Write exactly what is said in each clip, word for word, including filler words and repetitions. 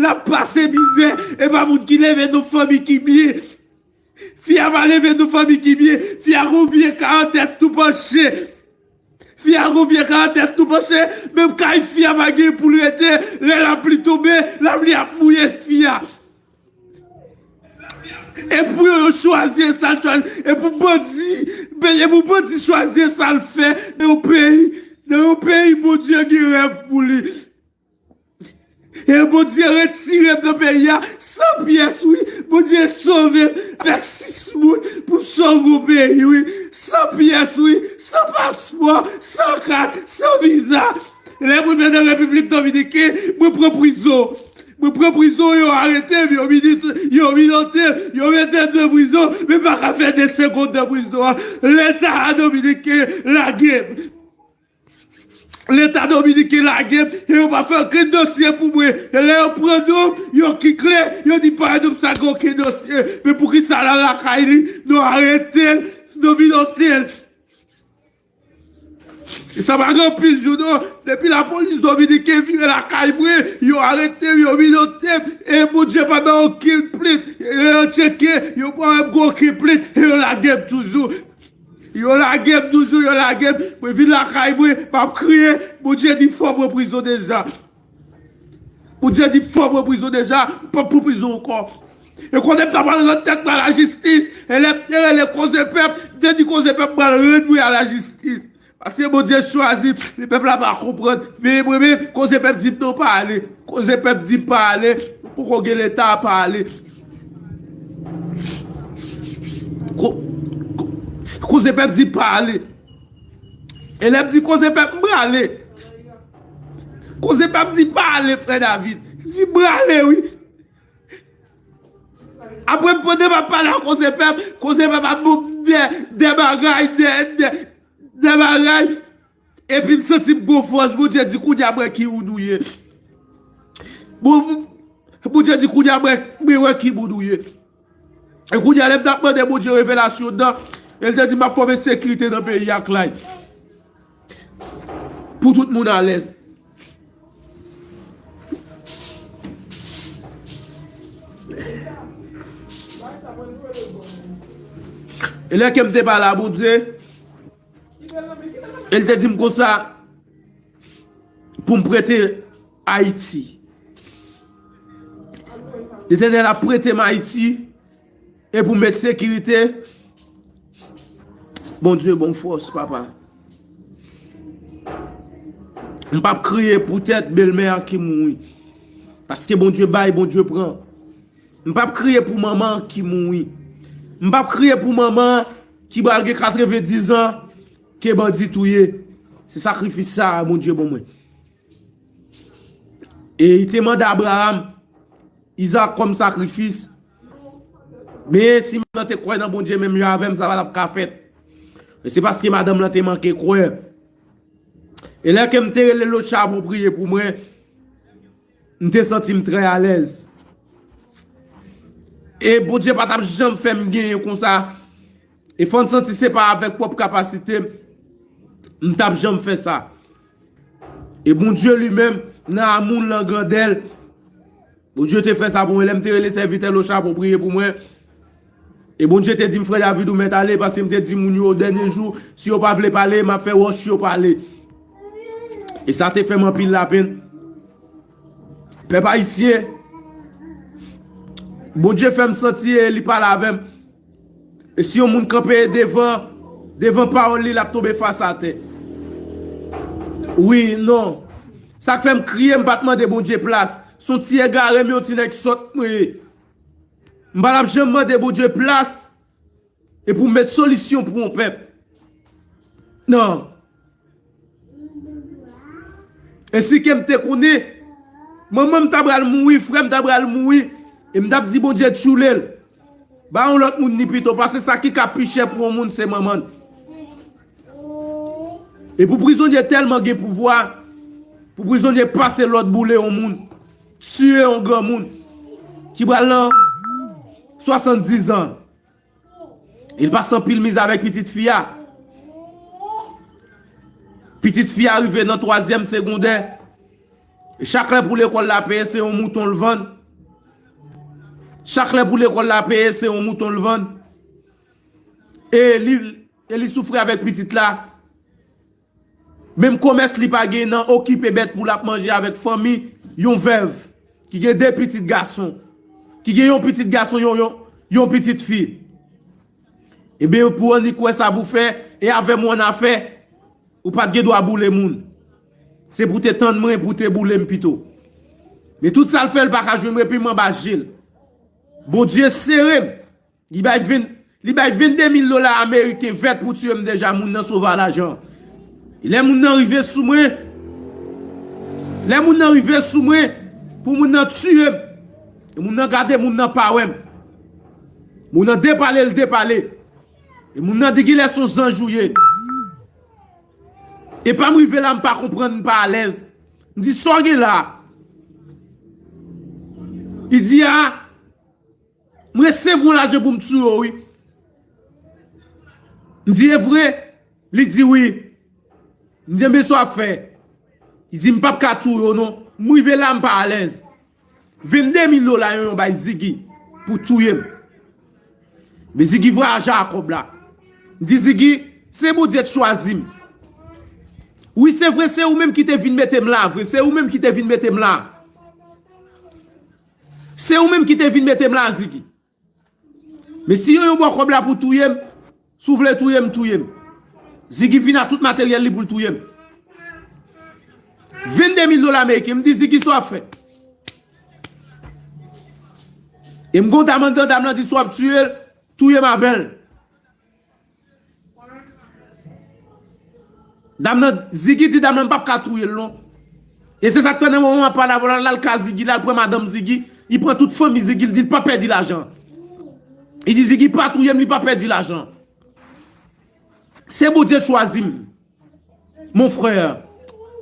ap pase mizè, e pa moun ki leve nan fanmi ki byen. Fi a pa leve nan fanmi ki byen. Fi a gon vye kay an tèt tou panche. Fi a gon vye kay an tèt tou panche. Menm kay fi a pa gen pou l rete. Lè lapli tonbe, lapli ap mouye fi a. E pou yo, yo chwazi sa l chwazi. E pou bandi, e pou bandi chwazi sa l fè nan yon peyi, nan yon peyi Bondye gen rèv pou li. E Bondye retire m nan peyi a san pyès, wi. Bondye sove m avèk sis moun pou m sove yon peyi, wi. San pyès, wi. San paspò, san kat, san viza. Lè mwen vin nan Repiblik Dominiken, mwen pran prizon. Mwen pran prizon, yo arete m, yo mini-, yo minote m, yo mete m nan prizon, men m pa ka fè de segonn nan prizon an. Leta dominiken lage m. Leta dominiken lage m, e yo pa fè okenn dosye pou mwen. E lè yo pran non m, yo kikle, yo di pa non m sa gen okenn dosye. Men poukisa l al lakay li, nou arete l, nou minote l. Sa pa gen anpil jou non. Depi lapolis dominiken vire lakay mwen, yo arete m, yo minote m, e Bondye pa ban okenn plent. E yo tcheke, yo pa wè m gen okenn plent, e yo lage m toujou. Yo lage m toujou, yo lage m. Mwen vin lakay mwen, m ap kriye. Bondye di fò mwen prizon deja. Bondye di fò mwen prizon deja, m p ap pran prizon ankò. E kote m ta pral rann tèt mwen a lajistis, e lè m te rele Koze Pèp, m te di Koze Pèp pral rann mwen a lajistis. Paske Bondye chwazi m, men pèp la pa konprann. Men mwen menm, Koze Pèp di m non pa ale. Koze Pèp di m pa ale, m poko gen leta pa ale. Ko-, ko-, Koze Pèp di m pa ale. E lè m di Koze Pèp m prale. Koze Pèp di m pa ale, frè David. Di m prale, wi. Apre m pandan m ap pale a Koze Pèp, Koze Pèp ap ban m de, de bagay, de, de, de bagay. Epi m santi m gon fòs, Bondye di kounye a mwen ki moun ou ye. Bon, Bondye di kounye a mwen, mwen wè ki moun ou ye. E kounye a lè m t ap mande Bondye revelasyon nan, e l te di m ap fòme sekirite nan peyi a, Clay. Pou tout moun alèz. E lè ke m te pale a Bondye, e l te di m konsa, pou m prete Ayiti. Letènèl ap prete m Ayiti, e pou m met sekirite. Bondye ban m fòs, papa. M p ap kriye poutèt bèlmè a ki mouri. Paske Bondye bay, Bondye pran. M p ap kriye pou manman ki mouri. M p ap kriye pou manman ki pral gen katrevendiz an ke bandi touye. Se sakrifis sa a Bondye ban mwen. E li te mande Abraram, Izak kòm sakrifis. Men si madanm lan te kwè nan Bondye menm jan avè m, sa pa t ap ka fèt. E se paske madanm lan te manke kwè. E lè ke m te rele Locha pou priye pou mwen, m te santi m trè alèz. E Bondye pa t ap janm fè m genyen konsa. E fò n santi se pa avèk pwòp kapasite m, m t ap janm fè sa. E Bondye li menm, nan amou l, nan grandè l, Bondye te fè sa pou mwen. Lè m te rele sèvitè Locha pou priye pou mwen, e Bondye te di m, "Frè David, ou mèt ale," paske m te di moun yo, "Dènye jou, si yo pa vle pale, m ap fè wòch yo pale." E sa te fè m anpil lapenn. Pèp ayisyen, Bondye fè m santi e li pale avè m. E si yon moun kanpe devan, devan pawòl li, l ap tonbe fas atè. Wi, non. Sa k fè m kriye, m pa t mande Bondye plas. Se yon ti egare m, yon ti nèg sòt mwen ye. M pa t ap janm mande Bondye plas e pou m met solisyon pou yon pèp. Non. E si ke m te konnen, manman m ta pral mouri, frè m ta pral mouri, e m t ap di Bondye tchoule l. Ba yon lòt moun li pito, paske sa ki ka pi chè pou yon moun se manman l. E pou prizonye tèlman gen pouvwa, pou prizonye pase lòd boule yon moun, tiye yon granmoun ki pral nan swasanndiz an. Li pase anpil mizè avèk pitit fi a. Pitit fi a rive nan twazyèm segondè. E chak lè pou lekòl la peye, se yon mouton l vann. Chak lè pou lekòl la peye, se yon mouton l vann. E li, e li soufri avèk pitit la. Menm komès li pa gen nan okipe bèt pou l ap manje avèk fanmi yon vèv ki gen de pitit gason, ki gen yon pitit gason, yon, yon, yon pitit fi. Ebyen, pou annik wè sa pou fè, e avè m w annafè, ou pa t gen dwa boule moun. Se pou te tann mwen, pou te boule m pito. Men tout sa l fè, l pa ka jwenn mwen, epi m anba je l. Bondye sere m. Li bay ven, li bay vennde mil dola ameriken vèt pou tiye m deja, moun nan sove a lajan. E lè moun nan rive sou mwen, lè moun nan rive sou mwen, pou moun nan tiye m, e moun nan gade, moun nan pa wè m. Moun nan depale, l depale. E moun nan di ki lè se yon zanj ou ye. E pa m rive la, m pa konprann, m pa alèz. M di, "Sa w gen la?" Li di, "A, m resevwa yon lajan pou m touye w, wi." M di, "E vre?" Li di, "Wi." M di, "Ebyen, sa w ap fè?" Li di, "M p ap ka touye w, non. M rive la, m pa alèz." Vennde mil dola yon, yon bay Ziggy pou touye m. Men Ziggy vwayaje a kòb la. M di, "Ziggy, se Bondye k chwazi m. Wi, se vre, se ou menm ki te vin mete m la, vre. Se ou menm ki te vin mete m la. Se ou menm ki te vin mete m la, Ziggy. Men si yo yon bò kòb la pou touye m, si w vle touye m, touye m." Ziggy vin ak tout materyèl li pou l touye m. Vennde mil dola ameriken, m di, "Ziggy, sa w ap fè?" E m gon dam anndan, dam nan di, "Si w ap tiye l, touye m avè l." Dam nan, Ziggy di dam nan, "M p ap ka touye l, non." E se sa k fè nan moman m ap pale avè w la, l al ka Ziggy, l al pran madanm Ziggy, li pran tout fanmi Ziggy, li di l pa pèdi lajan. Li di, "Ziggy pa touye m, li pa pèdi lajan. Se Bondye chwazi m." Mon frè,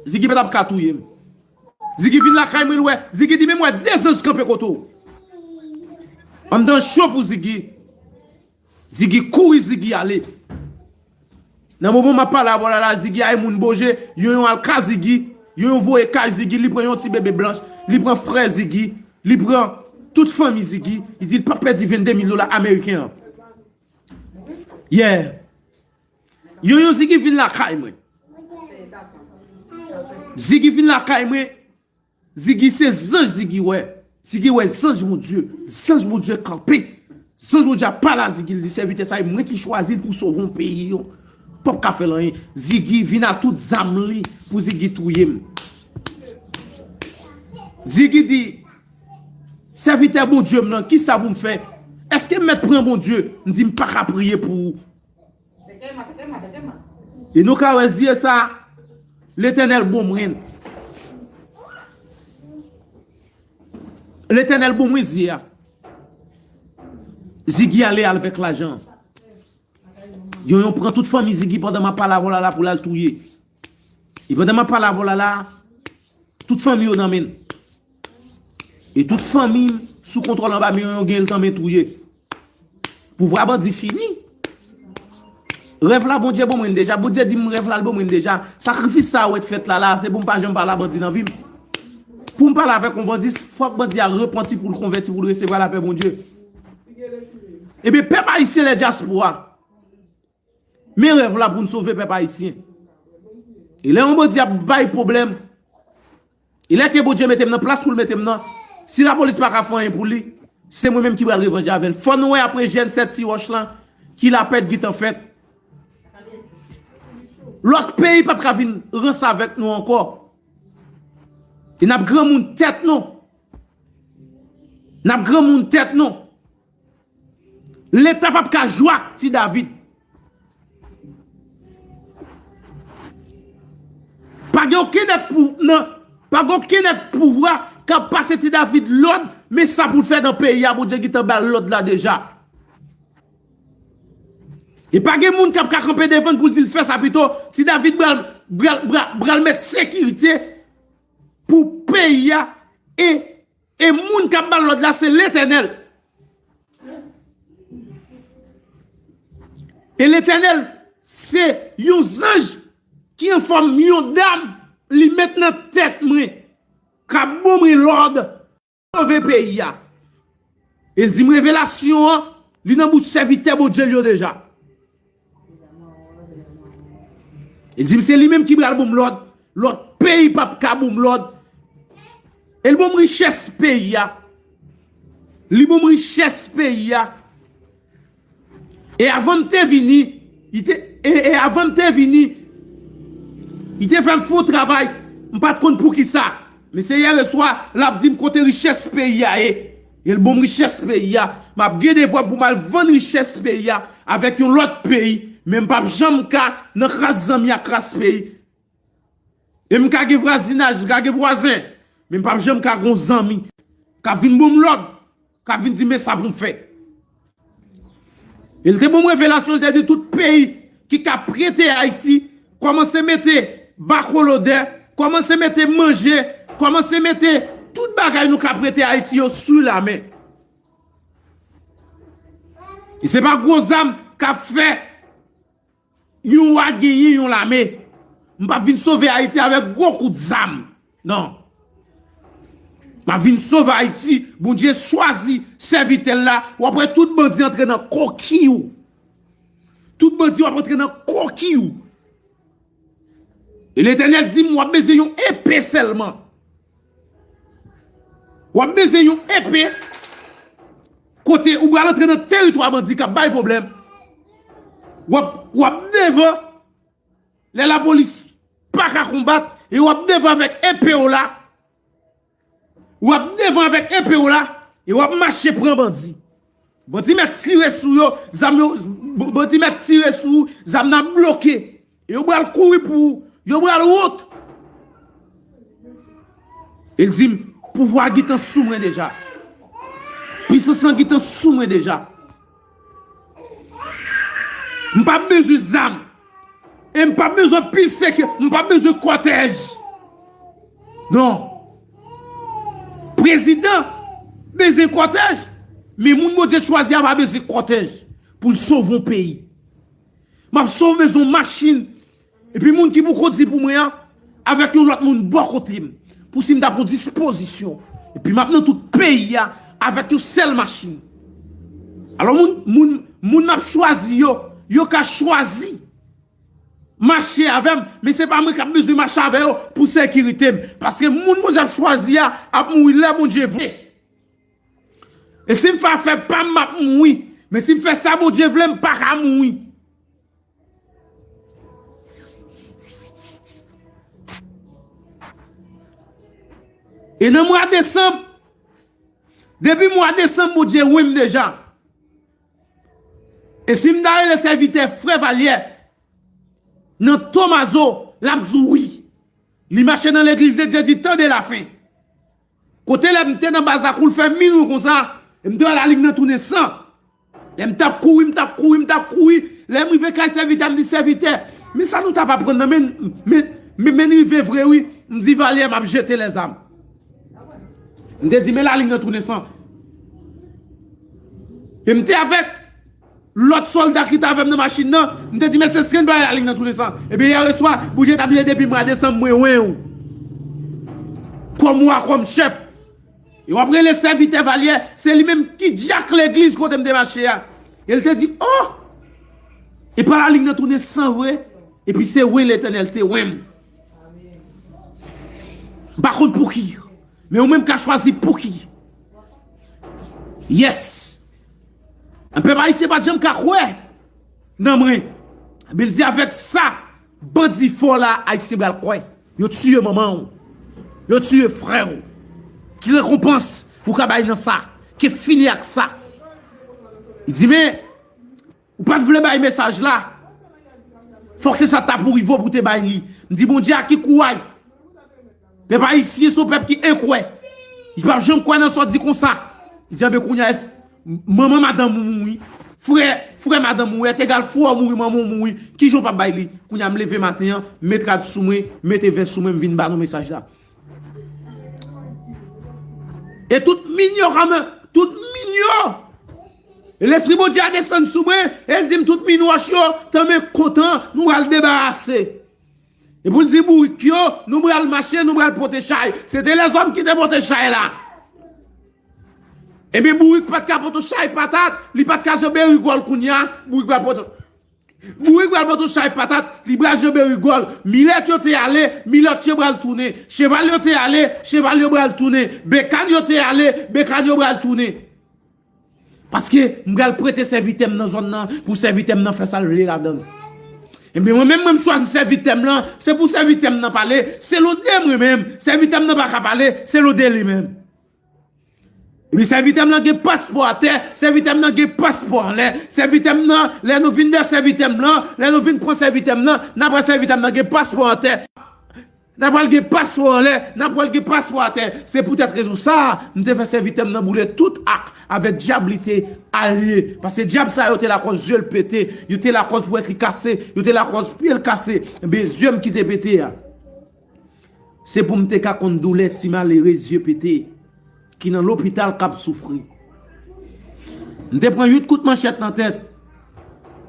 Ziggy pa t ap ka touye m. Ziggy vin lakay mwen, l wè, Ziggy di, "Men m wè de zanj kanpe kote w." Anndan cho pou Ziggy. Ziggy kouri, Ziggy ale. Nan moman m ap pale avè w la, la, Ziggy ay moun boje, yon yon al ka Ziggy, yon yon voye kay Ziggy, li pran yon ti bebe blanch, li pran frè Ziggy, li pran tout fanmi Ziggy, li di l p ap pèdi vennde mil dola ameriken an. Yeah. Yon yon Ziggy vin lakay mwen. Ziggy vin lakay mwen. Ziggy se zanj Ziggy wè. Ziggy wè zanj Bondye. Zanj Bondye kanpe. Zanj Bondye ap pale a Ziggy, li di, "Sèvitè sa, e mwen ki chwazi l pou sove yon peyi, yo p ap ka fè l anyen." Ziggy vin ak tout zam li pou Ziggy touye m. Ziggy di, "Sèvitè Bondye m nan, kisa pou m fè? Èske m mèt pran Bondye?" M di, "M pa ka priye pou ou." E nou ka wè zye sa, Letènèl bon mwen. Letènèl bon mwen zye a. Ziggy ale avèk lajan. Yon yon pran tout fanmi Ziggy pandan m ap pale avè w la la pou l al touye. E pandan m ap pale avè w la la, tout fanmi yo nan men l. E tout fanmi m sou kontwòl anba men yo, yo gen l nan men touye. Pouvwa bandi fini. Rèv la Bondye ban mwen deja. Bondye di m rèv la l ban mwen deja. Sakrifis sa a w wè k fèt la la, se pou m pa janm pale a bandi nan vi m. Pou m pale avèk yon bandi, fòk bandi a repanti pou l konvèti, pou l resevwa lapè Bondye. Ebyen, pèp ayisyen lè dyaspora. Men rèv la pou n sove pèp ayisyen. E lè yon bandi ap bay pwoblèm, e lè ke Bondye mete m nan plas pou l mete m nan, si lapolis pa ka fè anyen pou li, se mwen menm ki pral revanje avè l. Fò nou wè apre jèn sèt ti wòch lan, ki lapè k gentan fèt. Lòt peyi p ap ka vin ranse avèk nou ankò. E n ap granmoun tèt nou. N ap granmoun tèt nou. Leta p ap ka jwe ak Ti David. Pa gen okenn nèg pou, nan, pa gen okenn nèg pouvwa k ap pase Ti David lòd, men sa pou l fè nan peyi a, Bondye gentan ba l lòd la deja. E pa gen moun k ap ka kanpe devan l pou l di l fè sa pito. Ti David pral, pral, pral, pral met sekirite pou peyi a, e, e moun k ap ba l lòd la, se Letènèl. E Letènèl, se yon zanj ki an fòm yon dam, li met nan tèt mwen, k ap ban mwen lòd, sove peyi a. E l di m revelasyon an, li nan bouch sèvitè Bondye l yo deja. E l di m se li menm ki pral ban m lòd, lòt peyi p ap ka ban m lòd. E l ban m richès peyi a. Li ban m richès peyi a. E avan m te vini, li te, e, e avan m te vini, li te fè m fè yon travay, m pa t konn poukisa. Men se yè swa, l ap di m kote richès peyi a ye. E l ban m richès peyi a. M ap gen devwa pou m al vann richès peyi a avèk yon lòt peyi. Men m p ap janm ka nan kras zanmi ak kras peyi. E m ka gen vwazinaj, m ka gen vwazen. Men m p ap janm ka gen yon zanmi k ap vin ban m lòd, k ap vin di men sa pou m fè. E l te ban m revelasyon, l te di tout peyi ki ka prete Ayiti, kòmanse mete bakolodè, kòmanse mete manje, kòmanse mete tout bagay nou ka prete Ayiti yo sou lamen. E se pa gwo zam k ap fè yon wa genyen yon lame. M p ap vin sove Ayiti avèk gwo kout zam. Non. M ap vin sove Ayiti. Bondye chwazi sèvitè l la. W ap wè tout bandi antre nan koki w. Tout bandi w ap antre nan koki w. E Letènèl di m, w ap bezwen yon epe sèlman. W ap bezwen yon epe kote ou pral antre nan teritwa bandi k ap bay pwoblèm. W ap, w ap devan lè lapolis pa ka konbat, e w ap devan avèk epe w la. W ap devan avèk epe w la, e w ap mache pran bandi. Bandi mèt tire sou yo, zam yo, bandi mèt tire sou ou, zam nan ap bloke. E yo pral kouri pou ou, yo pral wont. E l di m, pouvwa a gentan sou mwen deja. Pisans lan gentan sou mwen deja. M p ap bezwen zam. E m p ap bezwen pil sekirite, m p ap bezwen kòtèj. Non. Prezidan bezwen kòtèj, men moun Bondye chwazi a pa bezwen kòtèj pou l sove yon peyi. M ap sove yon machin, epi moun ki pou kondui pou mwen an, avèk yon lòt moun bò kote m, pou si m ta pran dispozisyon. Epi m ap nan tout peyi a avèk yon sèl machin. Alò, moun, moun, moun m ap chwazi yo, yo ka chwazi mache avè m, men se pa mwen k ap bezwen mache avè yo pou sekirite m. Paske moun Bondye ap chwazi a ap mouri lè Bondye vle. E si m fè afè pa m, m ap mouri. Men si m fè sa Bondye vle, m pa ka mouri. E nan mwa desanm, depi mwa desanm, Bondye wè m deja. E si m ta rele sèvitè frè Valyè nan Tomazo, l ap di w wi. Li mache nan legliz, li te di tande lafen. Kote lè m te nan baz la kou l fè minwi konsa, e m te wè lalim nan tounen san. Lè m t ap kouri, m t ap kouri, m t ap kouri. Lè m rive kay sèvitè, m di sèvitè, men sa nou t ap aprann nan, men, men, men, men n rive vre wi. M di Valyè, m ap jete lèzam. M te di men lalim nan tounen san. E m te avèk lòt sòlda ki t avè m nan machin nan, m te di, "Mesye, èske n pa wè lalim nan tounen san?" Ebyen, yè swa, Bondye t ap di, "Depi mwa desanm, mwen wè w kòm wa, kòm chèf." E w ap rele sèvitè Valyè, se li menm ki dyak legliz kote m te mache a. E l te di, "Oh! E pa lalim nan tounen san vre?" Epi se wè Letènèl te wè m. M pa konn pouki. Men ou menm ka chwazi pouki. Yes. Pèp ayisyen pa t janm ka kwè nan mwen. Bondye di avèk sa, bandi fè w la, ayisyen pral kwè. Yo tiye manman w. Yo tiye frè w. Ki rekonpans ou ka bay nan sa? Ki fini ak sa? Li di, men, ou pa t vle bay mesaj la. Fòk se sa t ap pou rive w pou te bay li. M di, Bondye, a ki kou w ay? Pèp ayisyen se yon pèp ki enkwè. Li p ap janm kwè nan sa w di konsa. Li di, anben, kounye a, èske manman madanm ou mouri? Frè, frè madanm ou, et égal frè w mouri, manman w mouri. Ki jan w p ap bay li? Kounye a, m leve maten an, m met rad sou mwen, m mete vès sou mwen, m vin ba nou mesaj la. E tout minyo kanmenm, tout minyo. E Lespri Bondye a desann sou mwen, e l di m tout minwòch yo, tanmen kontan, nou pral debarase. E pou l di bourik yo, nou pral mache, nou pral pote chay. Se te lèzòm ki te pote chay la. Ebyen, bourik pa t ka pote yon chay patat, li pa t ka janbe rigòl kounye a, bourik pral pote. Bourik pral pote yon chay patat, li pral janbe rigòl. Milèt yo te ale, milèt yo pral tounen. Cheval yo te ale, cheval yo pral tounen. Bekàn yo te ale, bekàn yo pral tounen. Paske m pral prete sèvitè m nan zòn nan pou sèvitè m nan fè sa l vle ladan l. Ebyen, mwen menm, mwen m chwazi sèvitè m lan, se pou sèvitè m nan pale, se lode mwen menm, sèvitè m nan pa ka pale, se lode li menm. Epi sèvitè m nan gen paspò atè, sèvitè m nan gen paspò anlè, sèvitè m nan, lè nou vin dèyè sèvitè m nan, lè nou vin pran sèvitè m nan, n ap wè sèvitè m nan gen paspò atè. N ap wè l gen paspò anlè, n ap wè l gen paspò atè. Se poutèt rezon sa a, m te fè sèvitè m nan boule tout ak avèk dyab li te alye. Paske dyab sa yo te lakòz zye l pete, yo te lakòz pwèt li kase, yo te lakòz pye l kase. Ebyen, zye m ki te pete a. Se pou m te ka konn doulè ti malere zye pete ki nan lopital k ap soufri. M te pran uit kout manchèt nan tèt.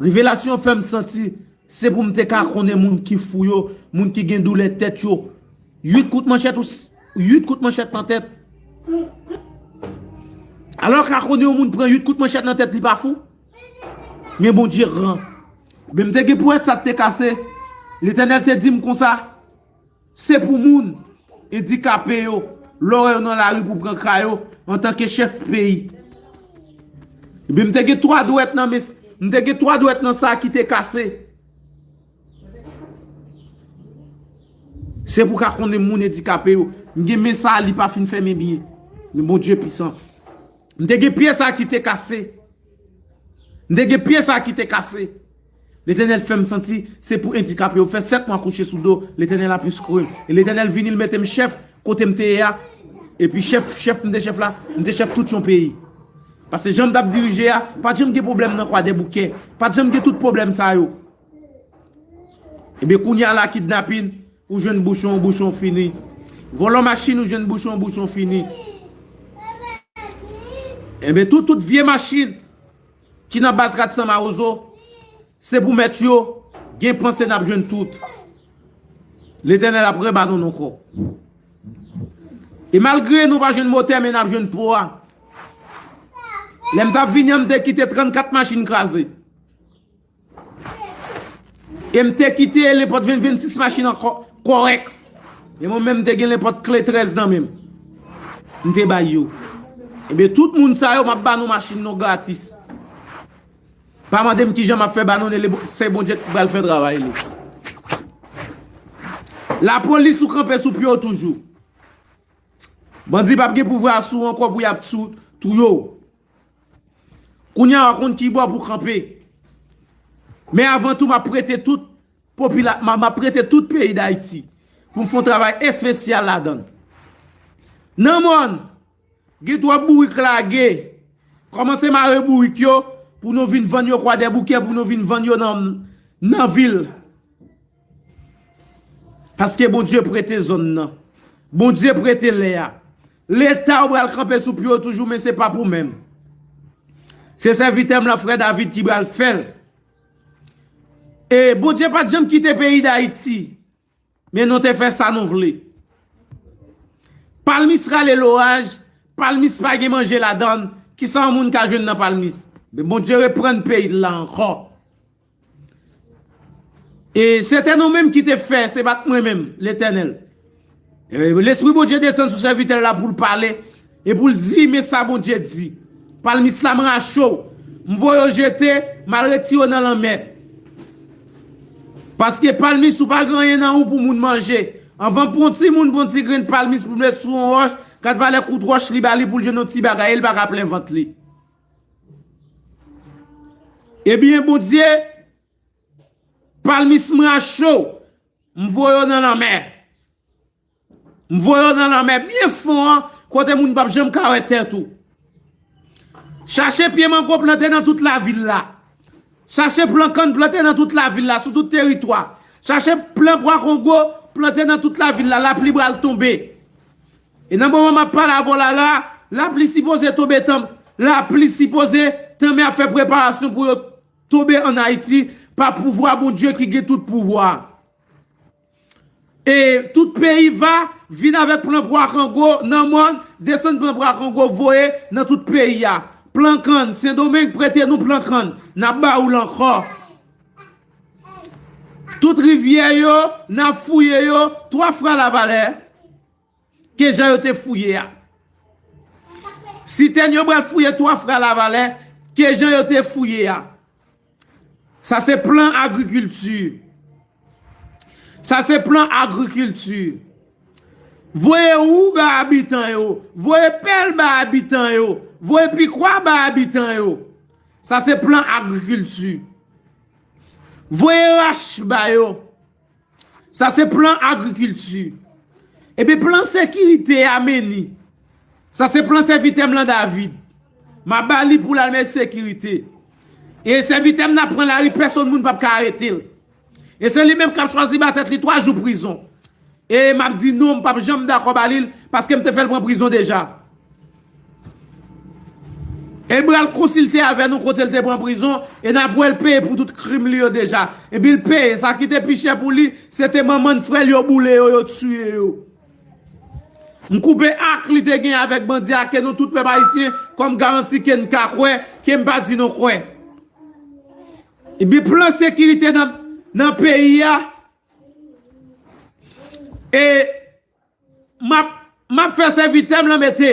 Revelasyon fè m santi se pou m te ka konnen moun ki fou yo, moun ki gen doulè tèt yo. Uit kout manchèt ou s-, uit kout manchèt nan tèt. Alò ka konnen yon moun pran uit kout manchèt nan tèt li pa fou. Men Bondye gran. Men m te gen pwèt sa k te kase. Letènèl te di m konsa. Se pou moun andikape yo, lè w wè yo nan lari pou pran ka yo, antanke chèf peyi. Ebyen, m te gen twa dwèt nan men, m te gen twa dwèt nan sa ki te kase. Se pou ka konnen moun andikape yo. M gen men sa, li pa fin fèmen byen. Men Bondye pisan. M te gen pye sa ki te kase. M te gen pye sa ki te kase. Letènèl fè m santi se pou andikape yo. M fè sèt mwa kouche sou do. Letènèl ap enskri m. E Letènèl vini, l mete m chèf kote m te ye a. Epi chèf, chèf m te chèf la, m te chèf tout yon peyi. Paske jan m t ap dirije a, pa t janm gen pwoblèm nan Kwadèboukè. Pa t janm gen tout pwoblèm sa yo. Ebyen, kounye a la, kidnapin, ou jwenn bouchon, bouchon fini. Vòlò machin, ou jwenn bouchon, bouchon fini. Ebyen, tout, tout vye machin ki nan baz kat san mawozo, se pou mèt yo gen panse n ap jwenn tout. Letènèl ap rebat nou ankò. E malgre nou pa jwenn motè, men n ap jwenn po a. Lè m t ap vini an, m te kite trannkat machin kraze. E m te kite lenpòt ven, vennsis machin ankò kòrèk. E mwen menm, m te gen lenpòt kle trèz nan men m. M te bay yo. Ebyen, tout moun sa yo, m ap ba nou machin nou gratis. Pa mande m kijan m ap fè ba nou, se Bondye ki pral fè travay li. Lapolis ou kanpe sou pye w toujou. Bandi p ap gen pouvwa sou w ankò pou y ap sou touye w. Kounye a, w konn ki bò pou kanpe. Men avan tou, m ap prete tout popila-, m ap, m ap prete tout peyi Dayiti pou m fè yon travay espesyal ladan l. Nan mòn, gen twòp bourik lage. Kòmanse mare bourik yo pou nou vin vann yo Kwadèboukè, pou nou vin vann yo nan, nan vil. Paske Bondye prete zòn nan. Bondye prete lè a. Leta ou pral kanpe sou pye w toujou, men se pa pou menm. Se sèvitè m lan, frè David, ki pral fè l. E Bondye pa t janm kite peyi Dayiti. Men nou te fè sa nou vle. Palmis rale loraj, palmis pa gen manje ladan l, kisa yon moun ka jwenn nan palmis? Men Bondye reprann peyi l la ankò. E se te nou menm ki te fè, se pa t mwen menm, Letènèl. E Lespri Bondye desann sou sèvitè l la pou l pale, e pou l di, men sa Bondye di. Palmis la m rache w, m voye w jete, m al retire w nan lanmè. Paske palmis ou pa gen anyen nan ou pou moun manje. Anvan pou yon timoun pran ti grenn palmis pou l met sou yon wòch, gad valè kout wòch li ba li pou l jwenn yon ti bagay, e l pa ka plen vant li. Ebyen, Bondye, palmis m rache w, m voye w nan lanmè. M voye w nan lanmè byen fon an, kote moun p ap janm ka wè tèt ou. Chache pye mango plante nan tout lavil la. Chache plan kann plante nan tout lavil la, sou tout teritwa. Chache plan pwa kongo plante nan tout lavil la, lapli pral tonbe. E nan moman m ap pale avè w la la, lapli sipoze tonbe tan, lapli sipoze tanmen ap fè preparasyon pou yo tonbe ann Ayiti pa pouvwa Bondye ki gen tout pouvwa. E tout peyi va vin avèk plan Pwakango nan mòn, desann plan Pwakango voye nan tout peyi a. Plan kann, Sendomeng prete nou plan kann, n ap ba ou l ankò. Tout rivyè yo, n ap fouye yo twa fwa lavalè ke jan yo te fouye a. Sitèn yo pral fouye twa fwa lavalè ke jan yo te fouye a. Sa se plan agrikilti. Sa se plan agrikilti. Voye ou ba abitan yo. Voye pèl ba abitan yo. Voye pikwa ba abitan yo. Sa se plan agrikilti. Voye rach ba yo. Sa se plan agrikilti. Epi plan sekirite a, meni. Sa se plan sèvitè m lan David. M a ba li pou l al mèt sekirite. E sèvitè m nan pran lari, pèsonn moun p ap ka arete l. E se li menm k ap chwazi ba tèt li twa jou prizon. E m ap di non, m p ap janm dakò ba li l, paske m te fè l pran prizon deja. E l pral konsilte avè nou kote l te pran prizon, e n ap wè l peye pou tout krim li yo deja. Epi l peye, sa ki te pi chè pou li, se te manman n frè l yo boule yo, yo tiye yo. M koupe ak li te gen avèk bandi a, ke nou tout pèp ayisyen, kòm garanti ke n ka kwè, ke m pa di nou kwè. Epi plan sekirite nan, nan peyi a, e m ap, m ap fè sèvitè m lan mete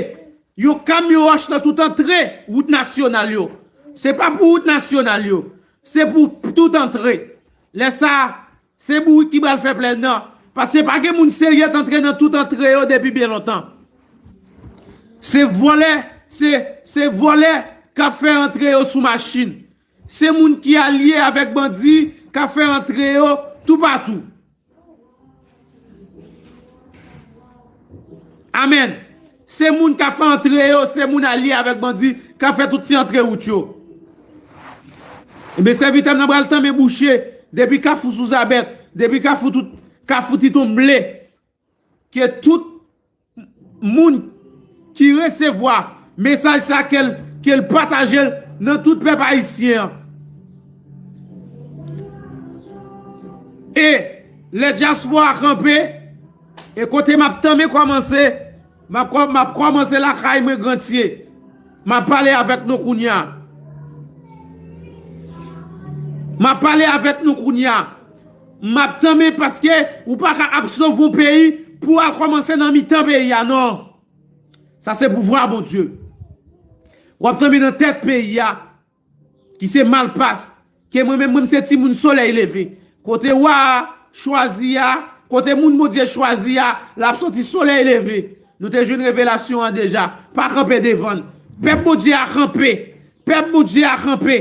yon kamyon wòch nan tout antre wout nasyonal yo. Se pa pou wout nasyonal yo. Se pou tout antre. Lè sa, se bourik ki pral fè plèn nan. Paske pa gen moun serye k antre nan tout antre yo depi byen lontan. Se vòlè, se, se vòlè k ap fè antre yo sou machin. Se moun ki alye avèk bandi k ap fè antre yo toupatou. Amèn. Se moun k ap fè antre yo, se moun alye avèk bandi k ap fè tout ti antre wout yo. Ebyen, sèvitè m nan pral tanmen bouche depi Kafou Souzabèt, depi Kafou tout, Kafou Titonmble, ke tout moun ki resevwa mesaj sa, ke l, ke l pataje l nan tout pèp ayisyen an. E lè dyaspora kanpe, e kote m ap tanmen kòmanse, m ap kò-, m ap kòmanse lakay mwen, Grantye. M ap pale avèk nou kounye a. M ap pale avèk nou kounye a. M ap tanmen, paske ou pa ka ap sove yon peyi pou al kòmanse nan mitan peyi a, non. Sa se pouvwa Bondye. W ap tanmen nan tèt peyi a, ki se Malpas, ke mwen menm, mwen se timoun solèy leve. Kote wa a chwazi a, kote moun Bondye chwazi a, l ap soti solèy leve. Nou te jwenn revelasyon an deja. Pa kanpe devan l. Pèp Bondye a kanpe. Pèp Bondye a kanpe.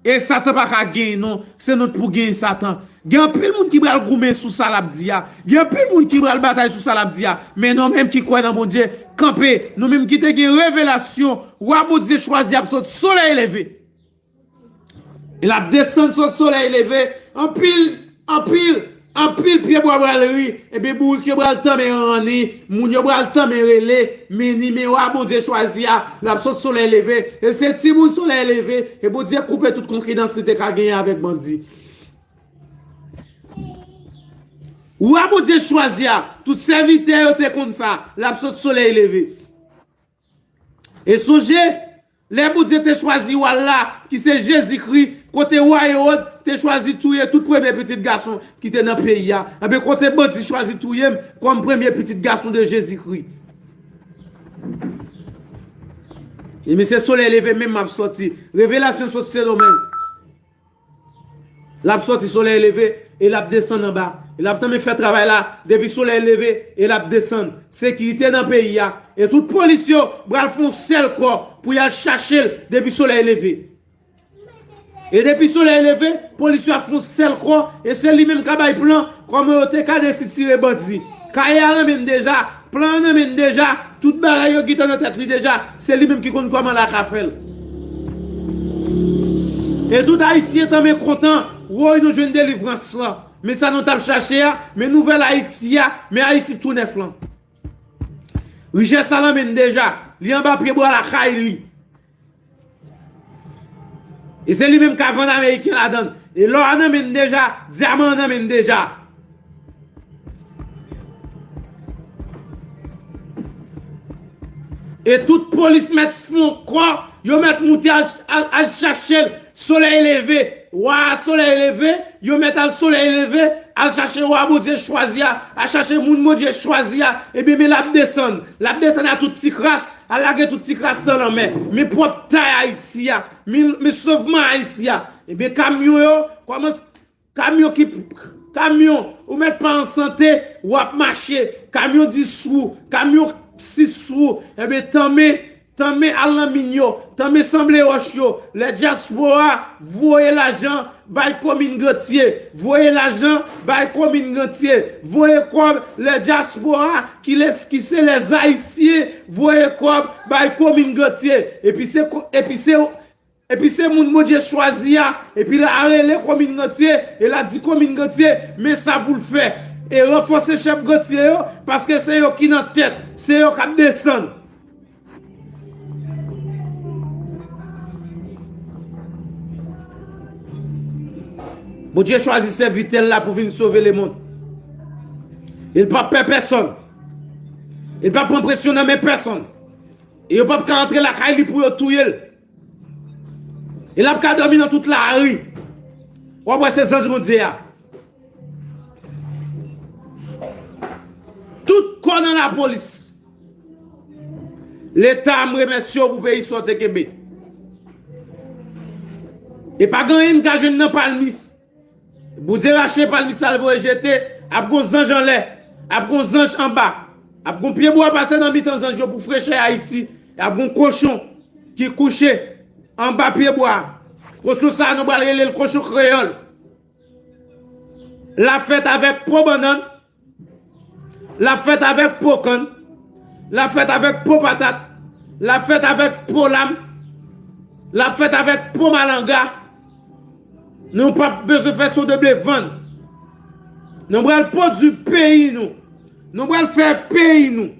E Satan pa ka genyen, non. Se nou k pou genyen Satan. Gen anpil moun ki pral goumen sou sa l ap di a. Gen anpil moun ki pral batay sou sa l ap di a. Men nou menm ki kwè nan Bondye, kanpe. Nou menm ki te gen revelasyon, wa Bondye chwazi ap sot solèy leve. E l ap desann sot solèy leve. Anpil, anpil, anpil pyebwa pral ri. Epi bourik yo pral tanmen ranni. Moun yo pral tanmen rele. Men nimewo a Bondye chwazi a, l ap sot solèy leve. E se timoun solèy leve. E Bondye koupe tout konkidans li te ka genyen avèk bandi. Wa Bondye chwazi a, tout sèvitè yo te konn sa, l ap sot solèy leve. E sonje, lè Bondye te chwazi wa l la, ki se Jezikri, kote wa Ewòd te chwazi touye tout premye pitit gason ki te nan peyi a, enben kote bandi chwazi touye m kòm premye pitit gason de Jezikri. E men se solèy leve menm m ap sòti. Revelasyon sot Sendomeng. L ap sòti solèy leve e l ap desann anba. E l ap tanmen fè travay la depi solèy leve e l ap desann. Sekirite nan peyi a. E tout polis yo pral fè yon sèl kò pou y al chache l depi solèy leve. E depi solèy leve, polis yo ap fè yon sèl kò e se li menm k ap bay plan kòman yo te ka desitire bandi. Kaye a nan men n deja, plan an nan men n deja, tout bagay yo gentan nan tèt li deja, se li menm ki konn kòman l a ka fè l. E tout Ayisyen tanmen kontan, woy nou jwenn delivrans lan. Men sa nou t ap chache a, men nouvèl Ayiti a, men Ayiti tou nèf lan. Richès la nan men n deja, li anba pyebwa lakay li. E se li menm k ap vann Ameriken ladan l. E lò a nan men n deja, dyaman an nan men n deja. E tout polis mèt fon kò, yo mèt moute al, al, al chache l. Solèy leve, wa a solèy leve, yo mèt al solèy leve, al chache wa Bondye chwazi a, al chache moun Bondye chwazi a, ebyen men l ap desann. L ap desann a tout ti kras, al lage tout ti kras nan lanmè. Men pwòp tay Ayiti a, men, men sovman Ayiti a. Ebyen kamyon yo kòmanse Kamyon ki, kamyon, ou mèt pa an sante, w ap mache. Kamyon dis wou, kamyon sis wou. Enben, tanmen, tanmen al nan min yo, tanmen sanble wòch yo. Lè dyaspora, voye lajan bay komin Gantye. Voye lajan bay komin Gantye. Voye kòb, lè dyaspora, ki les, ki se lèzayisyen, voye kòb bay komin Gantye. Epi se ko-, epi se Epi se moun Bondye chwazi a, epi l a rele komin Gantye, e l a di komin Gantye, men sa pou l fè. E ranfòse chèf Gantye yo, paske se yo ki nan tèt, se yo k ap desann. Bondye chwazi sèvitè l la pou vin sove lemonn. E l p ap pè pèsonn. E l p ap pran presyon nan men pèsonn. E yo p ap ka antre lakay li pou yo touye l. E l ap ka dòmi nan tout lari. W ap wè se zanj Bondye a. Tout kò nan lapolis. Leta, m remèsye w pou peyi sa w te kenbe. E pa gen anyen n ka jwenn nan palmis. Bondye rache palmis la l voye jete, ap gon zanj anlè, ap gon zanj anba, ap gon pyebwa pase nan mitan zanj yo pou frechè Ayiti, ap gon kochon ki kouche anba pyebwa a. Kochon sa a, nou pral rele l kochon kreyòl. L ap fèt avèk po bannann, l ap fèt avèk po kann, l ap fèt avèk po patat, l ap fèt avèk po lam, l ap fèt avèk po malanga. Nou p ap bezwen fè son de ble vann. Nou pral pwodui peyi nou. Nou pral fè peyi nou.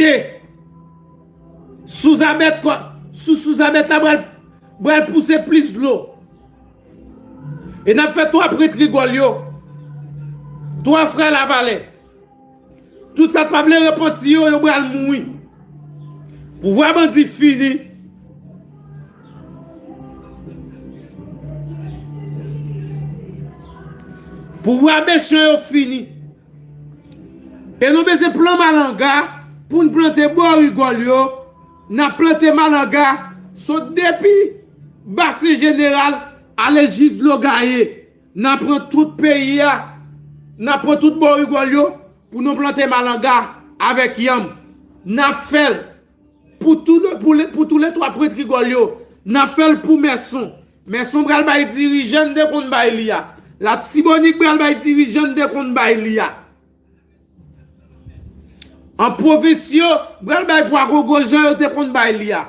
E souzabèt kò, sou souzabèt la pral, pral pouse plis dlo. E n ap fè twa prent rigòl yo, twa frè Lavalè. Tout sa k pa vle repanti yo, yo pral mouri. Pouvwa bandi fini. Pouvwa mechan yo fini. E nou bezwen pran malanga pou n plante bò rigòl yo. N ap plante malanga sot depi Basen Jeneral ale jis Dlo Gaye. N ap pran tout peyi a. N ap pran tout bò rigòl yo pou nou plante malanga avèk yanm. N ap fè l pou tou le, pou le, pou tou le twa prent rigòl yo. N ap fè l pou Mèson. Mèson pral bay dirijan n te konn bay li a. Latibonit pral bay dirijan n te konn bay li a. An pwovens yo pral bay pwa kongo jan yo te konn bay li a.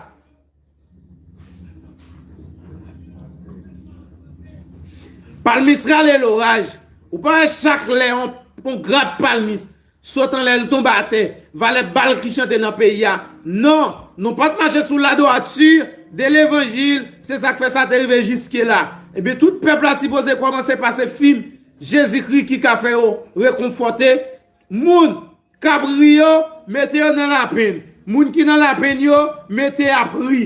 Palmis rale loraj. Ou pa wè chak lè yon, yon grap palmis sot anlè l tonbe atè, valè bal ki chante nan peyi a. Non, nou pa t mache sou ladwati de levanjil, se sa k fè sa te rive jiske la. Ebyen, tout pèp la sipoze kòmanse pase fim Jezikri ki ka fè yo rekonfòte. Moun k ap ri yo, mete yo nan lapenn. Moun ki nan lapenn yo, mete y ap ri.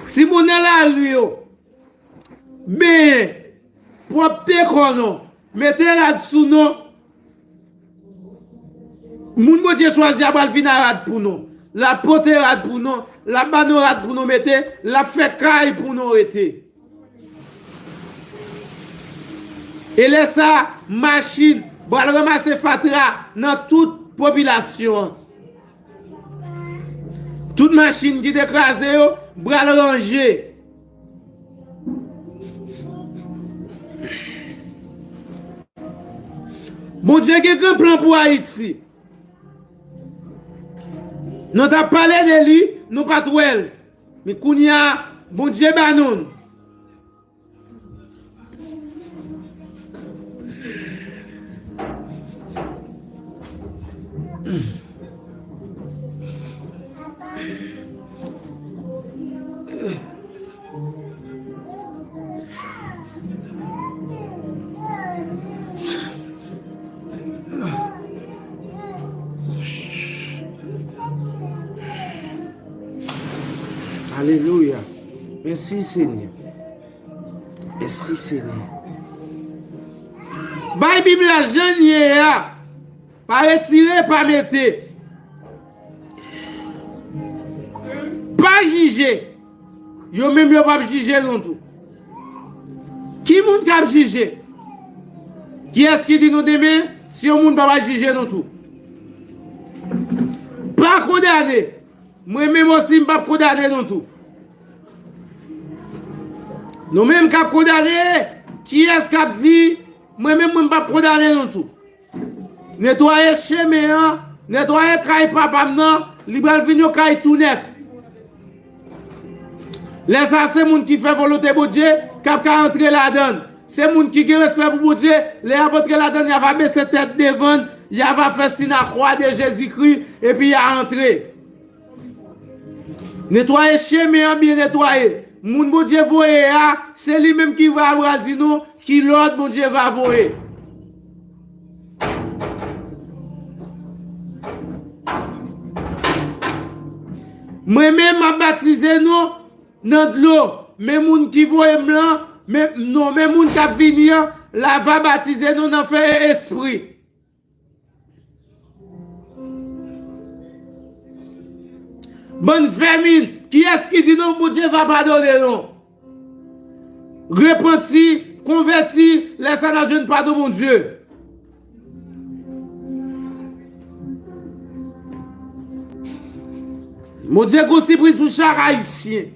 Timoun nan lari yo, benyen, pwòpte kò nou, mete rad sou nou. Moun Bondye chwazi a pral vin a rad pou nou. L ap pote rad pou nou, l ap ba nou rad pou nou mete, l ap fè kay pou nou rete. E lè sa a, machin pral ranmase fatra nan tout popilasyon an. Tout machin ki te kraze yo pral ranje. Bondye gen gran plan pou Ayiti. Nou t ap pale de li, nou pa t wè l. Men kounye a, Bondye ba nou l. Alelouya. Mèsi, Senyè. Mèsi, Senyè. Bay Bib la jan l ye a. Pa retire, pa mete. Pa jije. Yo menm yo p ap jije nou tou. Ki moun k ap jije? Kiyès ki di nou demen, si yon moun pa va jije nou tou? Pa kondane. Mwen menm osi, m p ap kondane nou tou. Nou menm k ap kondane, kiyès k ap di, mwen menm, mwen p ap kondane nou tou? Netwaye chemen an, netwaye kay papa m nan, li pral vin yon kay tou nèf. Lè sa, se moun ki fè volonte Bondye k ap ka antre ladan l. Se moun ki gen respè pou Bondye, lè y ap antre ladan l, y a va bese tèt devan l, y a va fè sin a kwa de Jezikri, epi y a antre. Netwaye chemen an byen netwaye. Moun Bondye voye a, se li menm ki va pral di nou ki lòd Bondye va voye. Mwen menm, m ap batize nou nan dlo, men moun ki voye m lan, men, non, men moun k ap vini an, la va batize nou nan fè e espri. Bann vèmin, kiyès ki di nou Bondye va padone nou? Repanti, konvèti, lè sa n a jwenn padon Bondye. Bondye gon sipriz pou chak Ayisyen.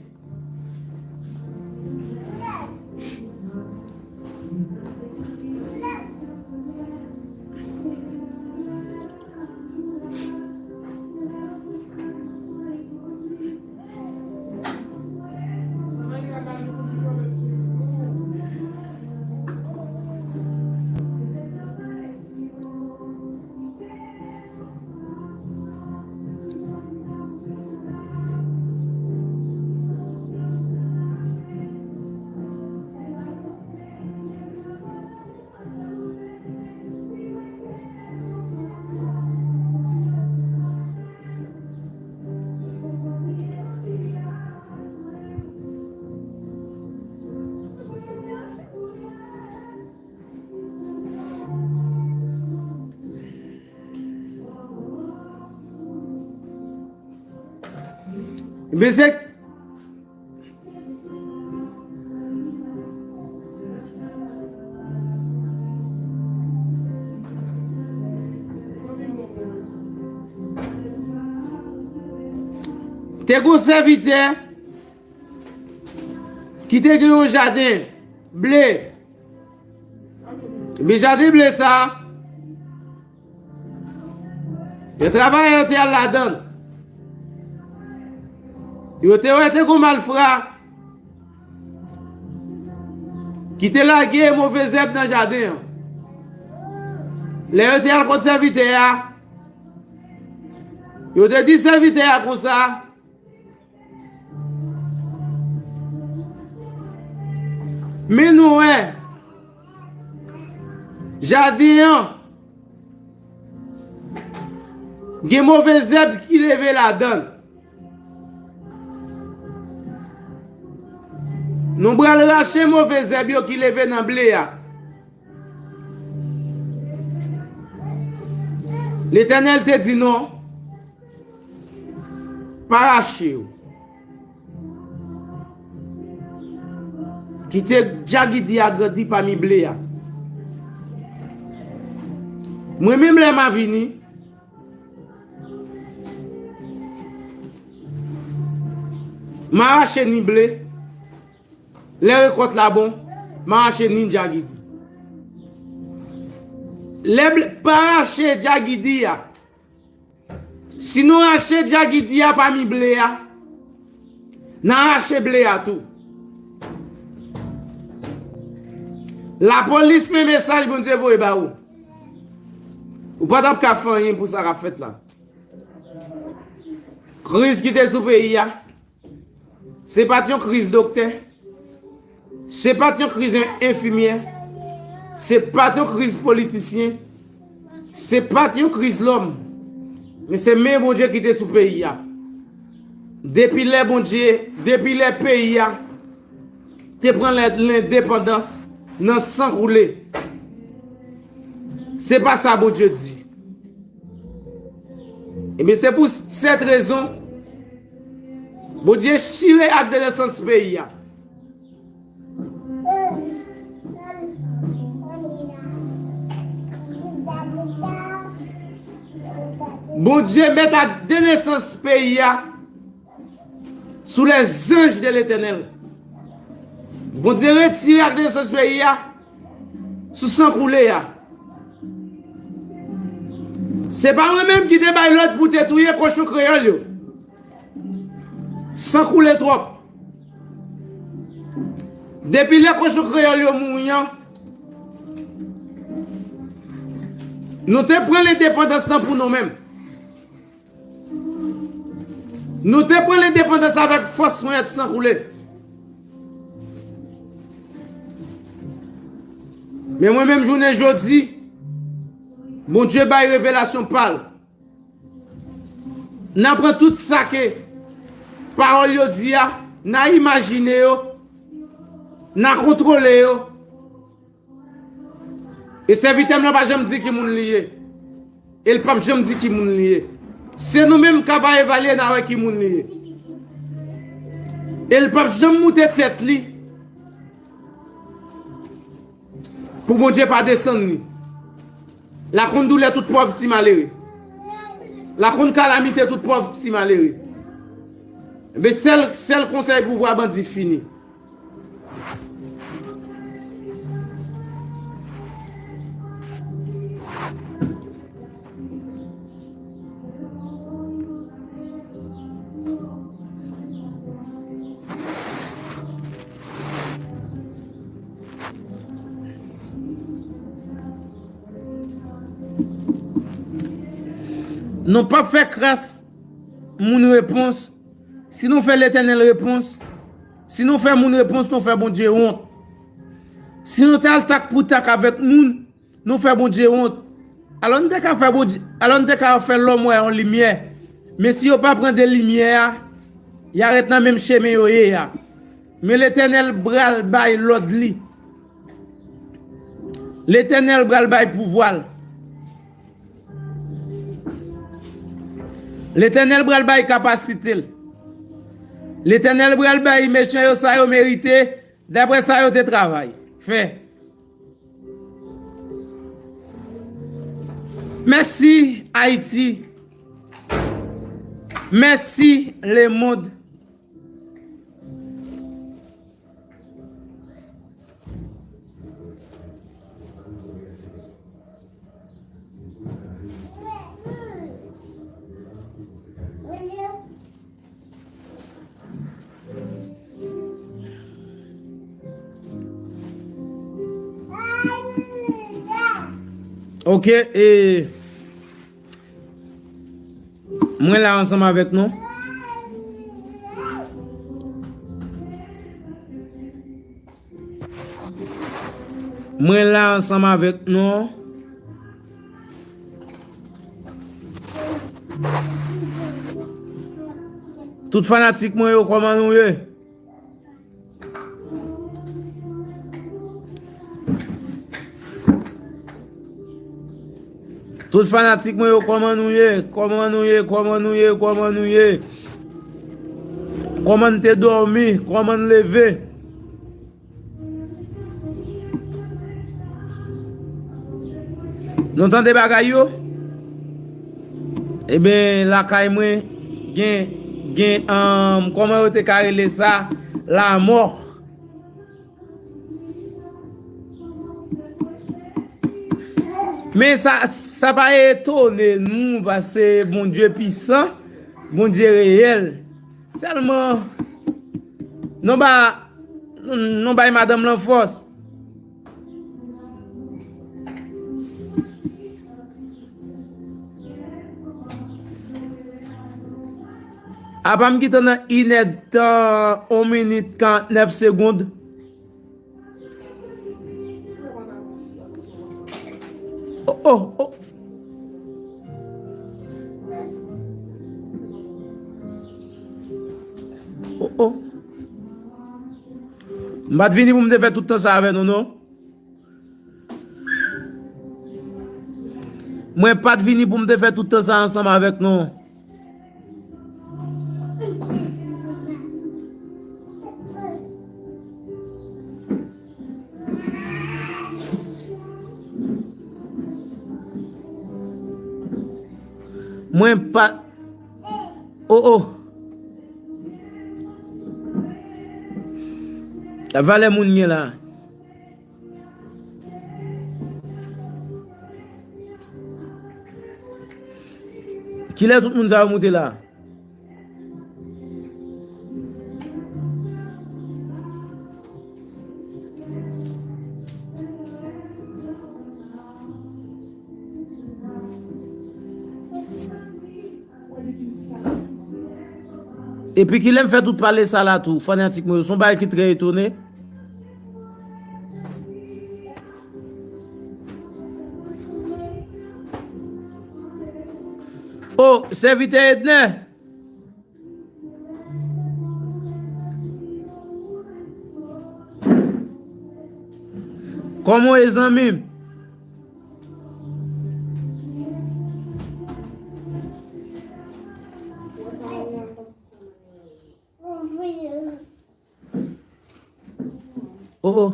Ebyen, se te gon sèvitè ki te gen yon jaden ble. Ebyen, jaden ble sa a, de travayè yo te al ladan l. Yo te wè te gon malfra ki te lage move zèb nan jaden an. Lè yo te al kot sèvitè a, yo te di sèvitè a konsa, men nou wè, jaden an gen move zèb ki leve ladan l. Nou pral rache move zèb yo ki leve nan ble a. Letènèl te di, non, pa rache yo. Kite djagidi a grandi pami ble a. Mwen menm lè m a vini, m a rache ni ble, lè rekòt la bon, m a rache ni djagidi. Lè ble, pa rache djagidi a. Si nou rache djagidi a pami ble a, n a rache ble a tou. Lapolis, men mesaj Bondye voye ba ou. Ou pa t ap ka fè anyen pou sa k ap fèt la. Kriz ki te sou peyi a, se pa t yon kriz doktè. Se pa t yon kriz en-, enfimyè. Se pa t yon kriz politisyen. Se pa t yon kriz lòm. Men se men Bondye ki te sou peyi a. Depi lè Bondye, depi lè peyi a te pran lè- lendepandans nan san koule. Se pa sa Bondye di. Ebyen, se pou sèt rezon, Bondye chire ak de nesans peyi a. Bondye met ak de nesans peyi a sous les anges de l'Éternel. Bondye retire ak de nesans peyi a sous san koule a. Se pa mwen menm ki te bay lòd pou te touye kochon kreyòl yo. San koule twòp. Depi lè kochon kreyòl yo mouri an, nou te pran lendepandans lan pou nou menm. Nou te pran lendepandans avèk fòs ponyèt san koule. Men mwen menm jounen jodi, Bondye bay revelasyon pa l. N a pran tout sa ke pawòl yo di a, n a imajine yo, n a kontwole yo. E sèvitè m nan pa janm di ki moun li ye. E l p ap janm di ki moun li ye. Se nou menm k ap evalye n a wè ki moun li ye. E l p ap janm moute tèt li pou Bondye pa desann li. L a konn doulè tout pòv ti malere. L a konn kalamite tout pòv ti malere. Men sèl, sèl konsèy pouvwa bandi fini. Nou p ap fè kras moun repons. Si nou fè Letènèl repons, si nou fè moun repons, nou fè Bondye wont. Si nou t al tak pou tak avèk moun, nou fè Bondye wont. Alò n te ka fè Bondye, alò n te ka fè lòm wè yon limyè. Men si yo pa pran de limyè a, y a ret nan menm chemen yo ye a. Men Letènèl pral bay lòd li. Letènèl pral bay pouvwa l. Letènèl pral bay kapasite l. Letènèl pral bay mechan yo sa yo merite, daprè sa yo te travay fè. Mèsi, Ayiti. Mèsi, lemonn. Ok, e mwen la ansanm avèk nou. Mwen la ansanm avèk nou. Tout fanatik mwen yo, kòman nou ye? Tout fanatik mwen yo, kòman nou ye? Kòman nou ye? Kòman nou ye? Kòman nou ye? Kòman n te dòmi? Kòman n leve? Nou tande bagay yo? Eben, lakay mwen, gen, gen, um, kòman yo te ka rele sa? Lamò. Men sa, sa pa etone nou, paske Bondye pisan, Bondye reyèl. Sèlman, nou ba, nou bay madanm lan fòs. Apa m gentan nan inèdtan, on minit, karantnèf segonn. Oh, oh, oh. Oh, oh. M pa t vini pou m te fè tout tan sa avè nou, non. Mwen pa t vini pou m te fè tout tan sa ansanm avèk nou. Mwen pa. Oh, oh. Valè moun gen la. Kilè tout moun sa yo moute la? Epi kilè m fè tout pale sa la tou, fanatik mwen yo, se yon bagay ki trè etone. Oh, sèvitè Edner. Kòman w ye, zanmi m? Oh, oh.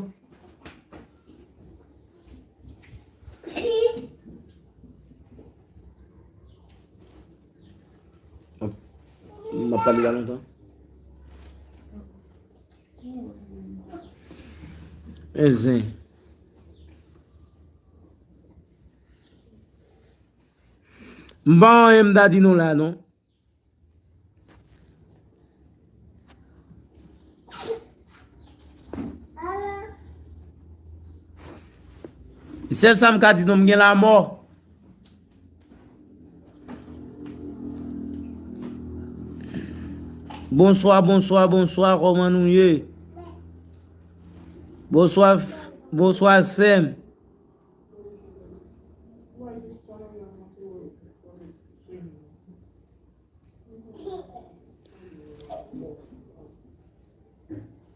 M ap pale la lontan. Enzen. M pa anyen m ta di nou la, non. Sèl sa m ka di nou, m gen lamò. Bonswa, bonswa, bonswa, kòman nou ye? Bonswa, f- bonswa, sè m.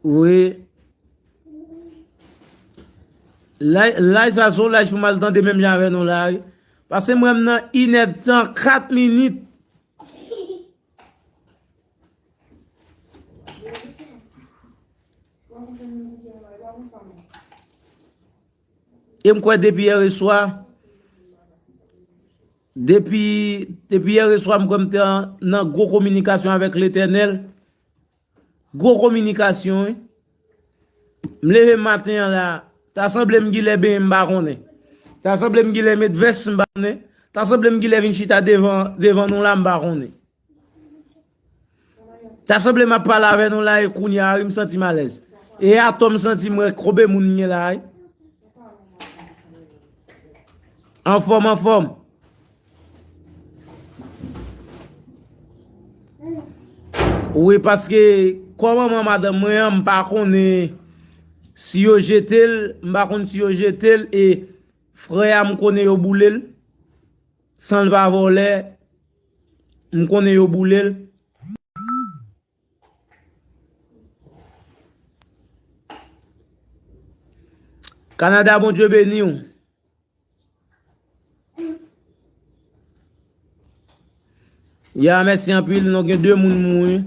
Wi. Lay, lay sa se yon lay pou m al tande menm jan avè nou la, wi. Paske mwen m nan inèdtan kat minit. E m kwè depi yè swa, depi, depi yè swa, m kwè m te an- nan gwo kominikasyon avèk Letènèl. Gwo kominikasyon, wi. M leve maten an la, ta sanble m gilè benyen, m pa konnen. Ta sanble m gilè met vès, m pa konnen. Ta sanble m gilè vin chita devan, devan nou la, m pa konnen. Ta sanble m ap pale avè nou la, e kounye a, wi, m santi m alèz. E atò m santi m wè konbe moun m ye la, wi. Anfòm, anfòm. Wi, paske kò manman madanm mwen an, m pa konnen si yo jete l, m pa konn si yo jete l, e frè a, m konnen yo boule l, san l pa vòlè, m konnen yo boule l. Kanada, Bondye beni w. Ya, mèsi anpil. Nou gen de moun mouri.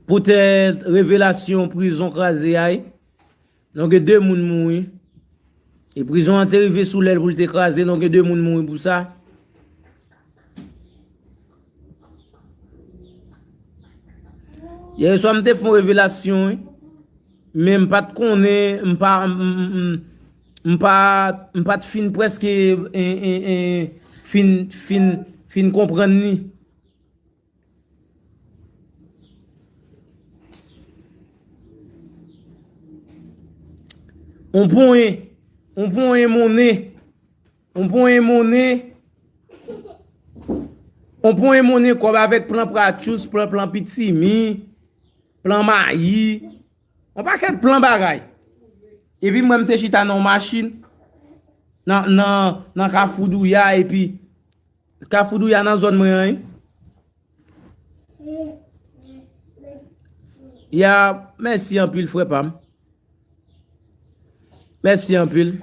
Poutèt revelasyon prizon kraze a, wi. Nou gen de moun mouri. E prizon an te rive sou lè l pou l te kraze, nou gen de moun mouri pou sa. Yè swa m te fè yon revelasyon, wi. Men m pa t konnen, m pa, m, m, m, m pa, m pa t fin prèske, en, en, en, fin, fin, fin konprann li. On ponyen, on ponyen monnen, on ponyen monnen, on ponyen monnen kòb avèk plan pratchous, plan, plan pitimi, plan mayi, on pakèt plan bagay. Epi mwen, m te chita nan yon machin, nan, nan, nan Kafou Douya, epi Kafou Douya nan zòn mwen an, wi. Ya, mèsi anpil, frè pa m. Mèsi anpil.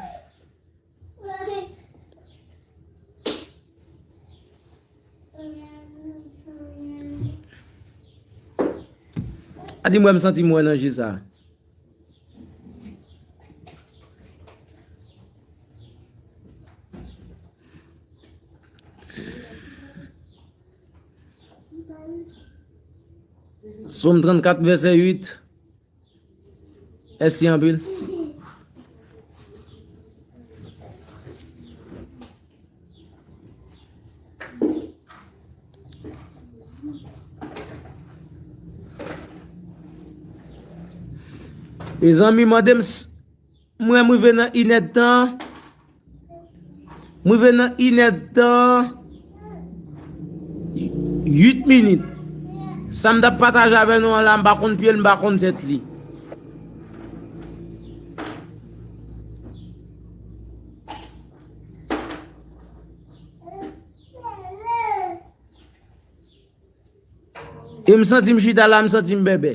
A di m wè m santi m wè nan je sa. Sòm trannkat, vèsè uit. Mèsi anpil. Mezanmi, mande m s- Mwen, m rive nan inèdtan. M rive nan inèdtan uit minit. Sa m t ap pataje avè nou an la, m pa konn pye l, m pa konn tèt li. E m santi m chita la, m santi m bèbè.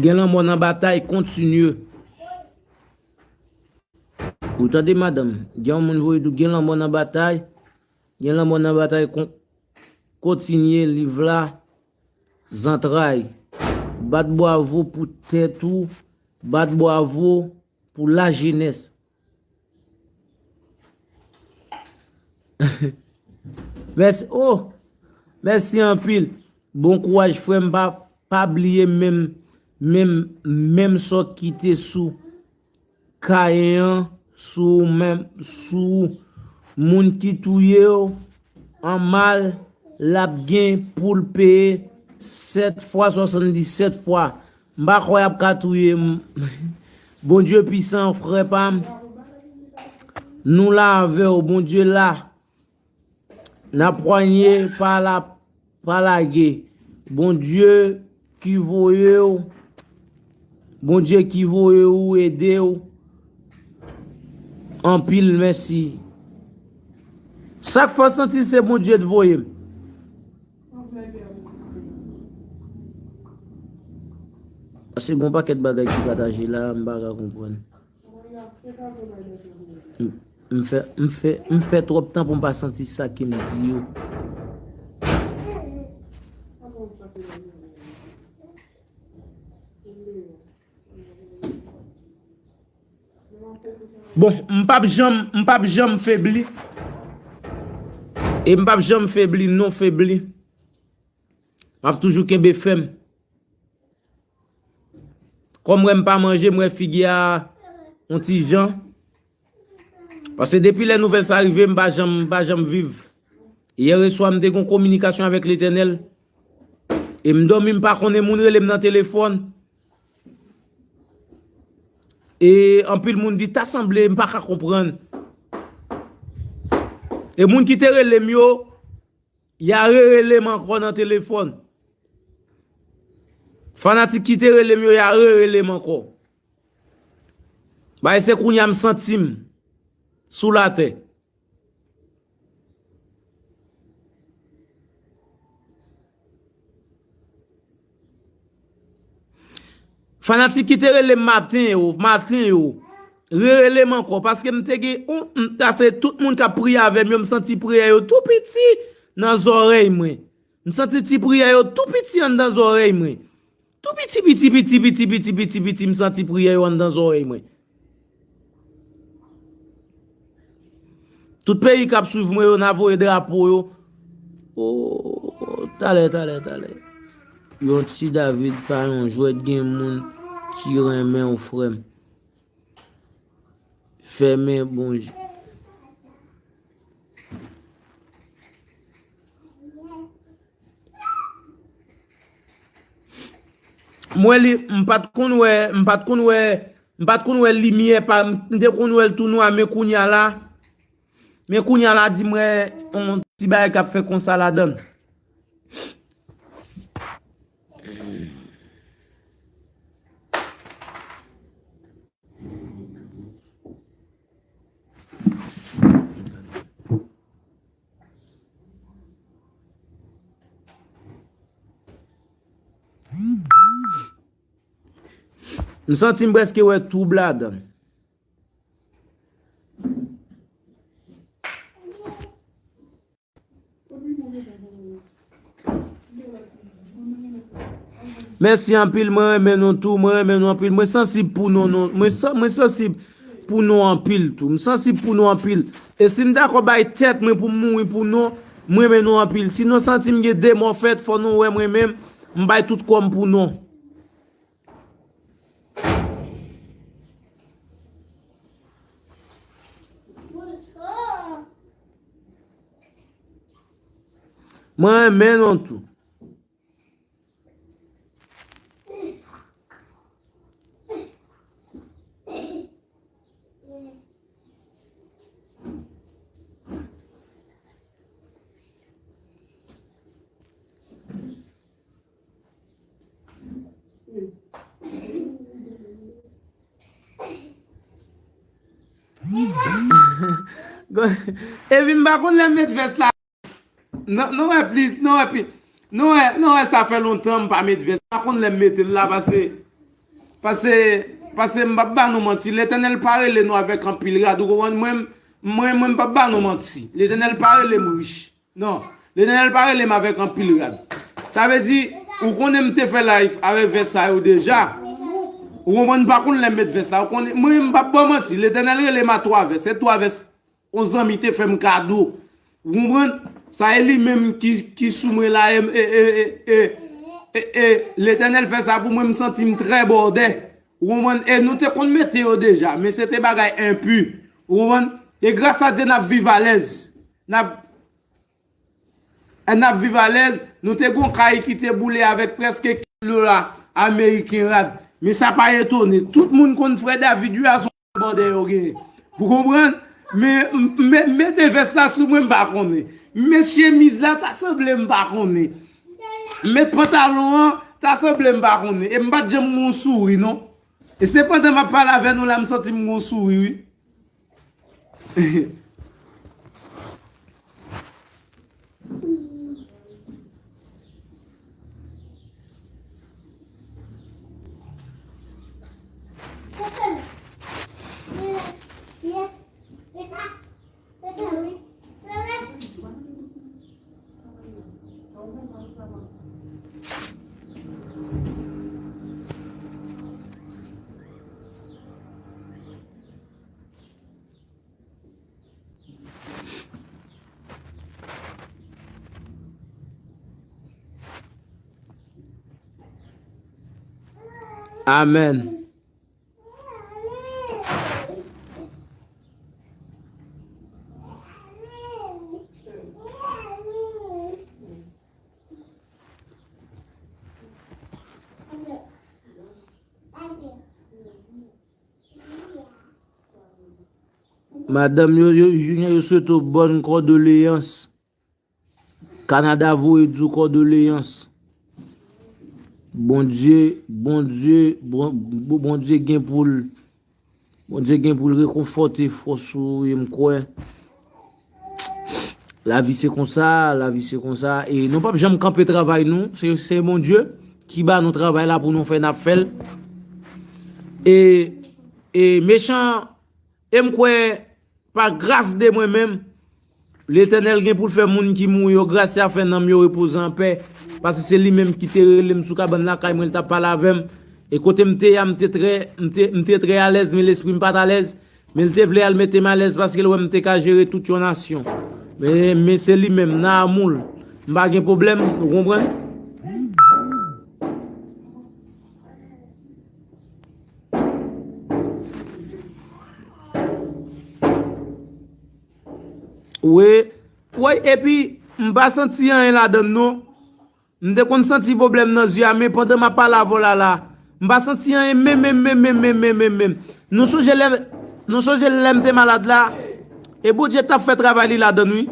Gen lanmò nan batay, kontinye. Ou tande, madanm? Gen yon moun voye tou, gen lanmò nan batay. Gen lanmò nan batay, kon- kontinye liv la. Zantray. Bat bwavo pou tèt ou. Bat bwavo pou lajenès. Mèsi, oh, mèsi anpil. Bon kouraj, frè m, pa, pa bliye menm, menm, menm sa w kite sou kayen an, sou menm, sou moun ki touye w, an mal, l ap gen pou l peye sèt fwa, swasanndisèt fwa. M pa kwè y ap ka touye m. Bondye pisan, frè pa m. Nou la avè w, Bondye la. N ap pwanye pa la, pa lage. Bondye ki voye w, Bondye ki voye ou ede w. Anpil mèsi. Sa k fè w santi se Bondye t voye m? Paske gon pakèt bagay ki pataje la, m pa ka konprann. M, m fè, m fè, m fè twòp tan pou m pa santi sa ke m di yo. Bon, m p ap janm, m p ap janm febli. E m p ap janm febli, non febli. M ap toujou kenbe fèm. Kòm m wè m pa manje, m wè figi a yon ti jan. Paske depi lè nouvèl sa rive, m pa janm, m pa janm viv. Yè swa, m te gen yon kominikasyon avèk Letènèl. E m dòmi, m pa konnen moun rele m nan telefòn. E anpil moun di, "Ta sanble, m pa ka konprann." E moun ki te rele m yo, y a rerele m ankò nan telefòn. Fanatik ki te rele m yo, y a rerele m ankò. Bay se kounye a m santi m sou latè. Fanatik ki te rele m maten yo, maten yo, rerele m ankò, paske m te gen, yon, m, sa se tout moun k ap priye avè m yo, m santi priyè yo tou piti nan zòrèy mwen. M santi ti priyè yo tou piti anndan zòrèy mwen. Tou piti, piti, piti, piti, piti, piti, piti, m santi priyè yo anndan zòrèy mwen. Tout peyi k ap swiv mwen yo, n a voye drapo yo. O, talè, talè, talè. Yon ti David pa yon jwèt, gen moun ki renmen w, frè m. Fèmen bon je. Mwen li, m pa t konn wè, m pa t konn wè, m pa t konn wè limyè pa, m te konn wè l tou nwa, men kounye a la, men kounye a la, di m wè yon ti bagay k ap fè konsa ladan l. M santi m prèske wè twoub ladan. Mèsi anpil, mwen renmen nou tou, mwen renmen nou anpil. Mwen sansib pou nou, nou. Mwen sa-, mwen sansib pou nou anpil tou. M sansib pou nou anpil. E si m dakò bay tèt mwen pou m mouri pou nou, mwen renmen nou anpil. Si nou santi m gen de mò fèt, fò nou wè mwen menm, m bay tout kò m pou nou. Mwen renmen nou tou. Epi m pa konn lè m met vès la. Non, non, wè plis, non, wè plis. Non, wè, non, wè, sa fè lontan m pa met vès. M pa konn lè m mete l la, pase, pase, pase m p ap ba nou manti. Letènèl pa rele nou avèk anpil rad. Ou konprann? Mwen, mwen, mwen, m p ap ba nou manti. Letènèl pa rele m rich. Non, Letènèl pa rele m avèk anpil rad. Sa vle di, ou konnen m te fè live avèk vès sa yo deja. Ou konprann, m pa konn lè m met vès la. Ou konnen, mwen, m p ap ba w manti. Letènèl rele m a twa vès. Se twa vès yon zanmi te fè m kado. Ou konprann? Sa e li menm ki, ki sou mwen la, e, e, Letènèl fè sa pou mwen, m santi m trè bòdè. Ou konprann? E nou te konn mete yo deja, men se te bagay enpi. Ou konprann? E gras a Dye, n ap viv alèz. N ap, n ap viv alèz. Nou te gon kay ki te boule avèk prèske kil dola ameriken rad. Men sa pa etone. Tout moun konn frè David wi a se yon bòdè yo genyen. Ou konprann? Men, m, m, mete vès la sou mwen, m pa konnen. M met chemiz la, ta sanble m pa konnen. M met pantalon an, ta sanble m pa konnen. E m pa t janm gon souri, non. E se pandan m ap pale avè nou la, m santi m gon souri, wi. Amèn. Madanm yo, yo, yo, yo swete w bòn kondoleyans. Kanada voye di w kondoleyans. Bondye, Bondye, Bon-, Bondye gen pou l, Bondye gen pou l rekonfòte fòs ou, e m kwè. Lavi se konsa, lavi se konsa. E nou p ap janm kanpe travay nou. Se, se Bondye ki ba nou travay la pou nou fè, n ap fè l. E, e mechan, e m kwè, pa gras de mwen menm, Letènèl gen pou l fè moun ki mouri yo gras, e a fè nanm yo repoze anpè. Paske se li menm ki te rele m sou kabann lakay mwen, l t ap pale avè m. E kote m te ye a, m te trè, m te, m te trè alèz, men lespri m pa t alèz. Men l te vle al mete m alèz paske l wè m te ka jere tout yon nasyon. Men, men se li menm, nan amou l. M pa gen pwoblèm, ou konprann? Wi, wi, epi m pa santi anyen ladan l non. M te konn santi pwoblèm nan zye a, men pandan m ap pale avè w la la, m pa santi anyen menm, menm, menm, menm, menm, menm, menm, menm. Nou sonje lè, nou sonje lè m te malad la, e Bondye t ap fè travay li ladan l wi.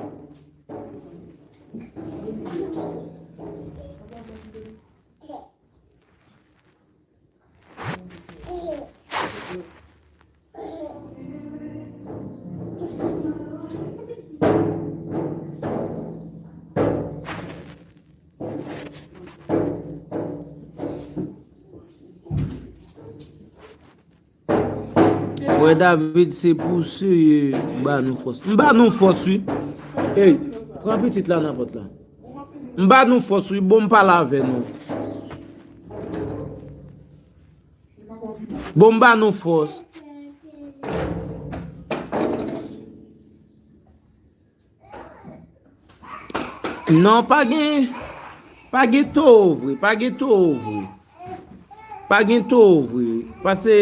Frè David, se pou Seyè ba nou fòs. M ba nou fòs, wi. Ey, pran pitit la nan pòt la. M ba nou fòs, wi. Bon, m pale avè nou. Bon, m ba nou fòs. Non, pa gen, pa gen toro vre, pa gen toro vre. Pa gen toro vre. Pase,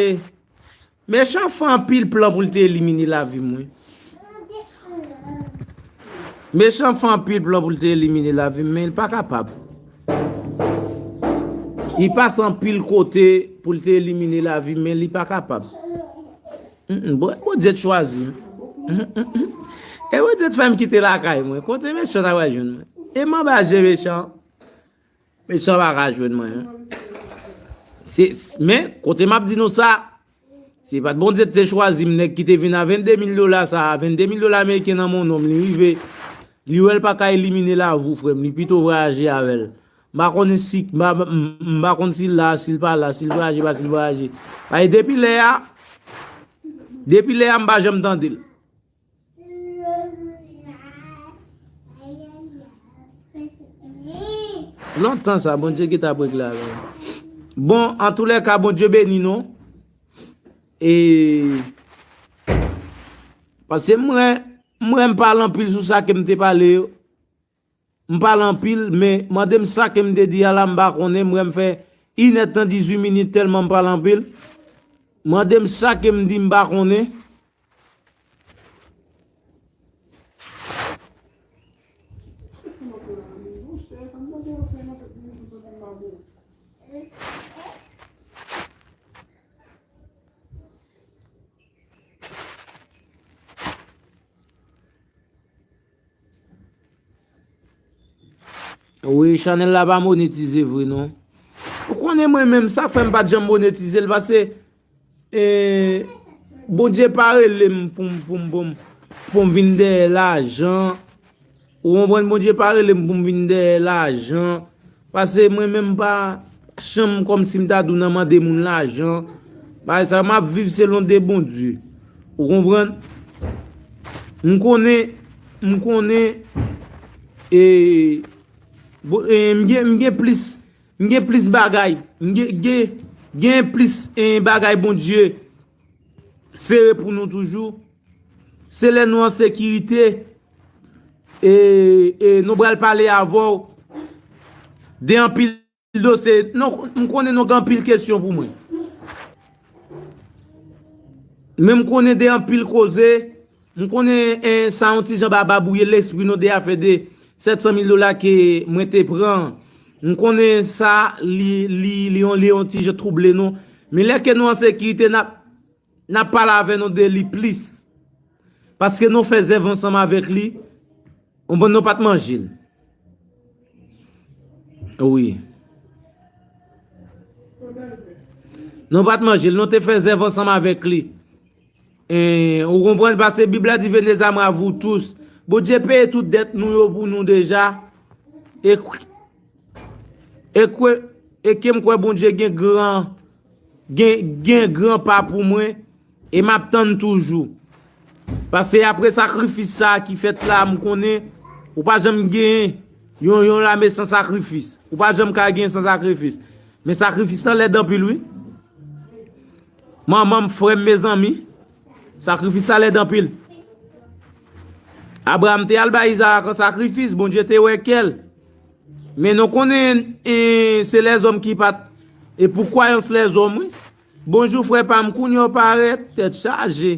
mechan fè anpil plan pou l te elimine lavi m, wi. Mechan fè anpil plan pou l te elimine lavi m, men l pa kapab. Li pase anpil kote pou l te elimine lavi m, men li pa kapab. Mm, mm, bon, Bondye t chwazi m. Mm, mm, mm. E Bondye t fè m kite lakay mwen. Kote mechan ta pral jwenn mwen? E m anba je mechan. Mechan pa ka jwenn mwen. Se, men, kote m ap di nou sa, se pa t Bondye t te chwazi m, nèg ki te vin a vennde mil dola sa a, vennde mil dola ameriken nan men yon nonm, li rive, li wè l pa ka elimine lavi w, frè m, li pito vwayaje avè l. M pa konnen si, m pa, m, m pa konn si l la, si l pa la, si l vwayaje, pa si l vwayaje. Paske depi lè a, depi lè a, m pa janm tande l. Lontan sa, Bondye ki t ap regle avè l. Bon, antoulèka, Bondye beni nou. E, pase m wè, m wè m pale anpil sou sa ke m te pale yo. M pale anpil, men mande m sa ke m te di a la, m pa konnen, m wè m fè inèdtan dizuit minit tèlman m pale anpil. Mande m sa ke m di, m pa konnen. Wi, chanèl la pa monetize vre non. Ou konnen mwen menm, sa k fè m pa t janm monetize l, pase, e, Bondye pa rele m pou m, pou m, pou m, pou m vin dèyè lajan. Ou konprann, Bondye pa rele m pou m vin dèyè lajan. Pase mwen menm pa janm kòmsi m ta dou nan mande moun lajan. Bagay sa yo, m ap viv selon de Bondye. Ou konprann? M konnen, m konnen, e, bo-, e, m gen, m gen plis, m gen plis bagay. M gen, gen, gen plis, e, bagay Bondye sere pou nou toujou. Se lè nou an sekirite, e, e nou pral pale avè w de anpil dosye. Non, m konnen nou gen anpil kesyon pou mwen. Men m konnen de anpil koze. M konnen, e, sa yon ti jan bababouye lespri nou de afè de sèt san mil dola ke mwen te pran. M konnen sa, li, li, li yon, li yon ti jan twouble nou. Men lè ke nou an sekirite, n ap n ap pale avè nou de li plis. Paske nou fè zèv ansanm avèk li. Ou konprann, nou pa t manje l. Wi. Nou pa t manje l, nou te fè zèv ansanm avèk li. E, ou konprann, paske Bib la di, venez à moi, vous tous. Bondye peye tout dèt nou yo pou nou deja. E, e, kwe, e ke m kwè Bondye gen gran gen, gen gran pa pou mwen, e m ap tann toujou. Paske apre sakrifis sa a ki fèt la, m konnen ou pa janm genyen yon, yon lame san sakrifis. Ou pa janm ka genyen san sakrifis. Men sakrifis lan lèd anpil, wi. Manman m, frè m, mezanmi, sakrifis la lèd anpil. Abraram te al bay Izarak an sakrifis, Bondye te wè kè l. Men nou konnen, e, se lèzòm ki pa t, e pou kwayans lèzòm, wi. Bonjou, frè pa m, kounye a w parèt, tèt chaje.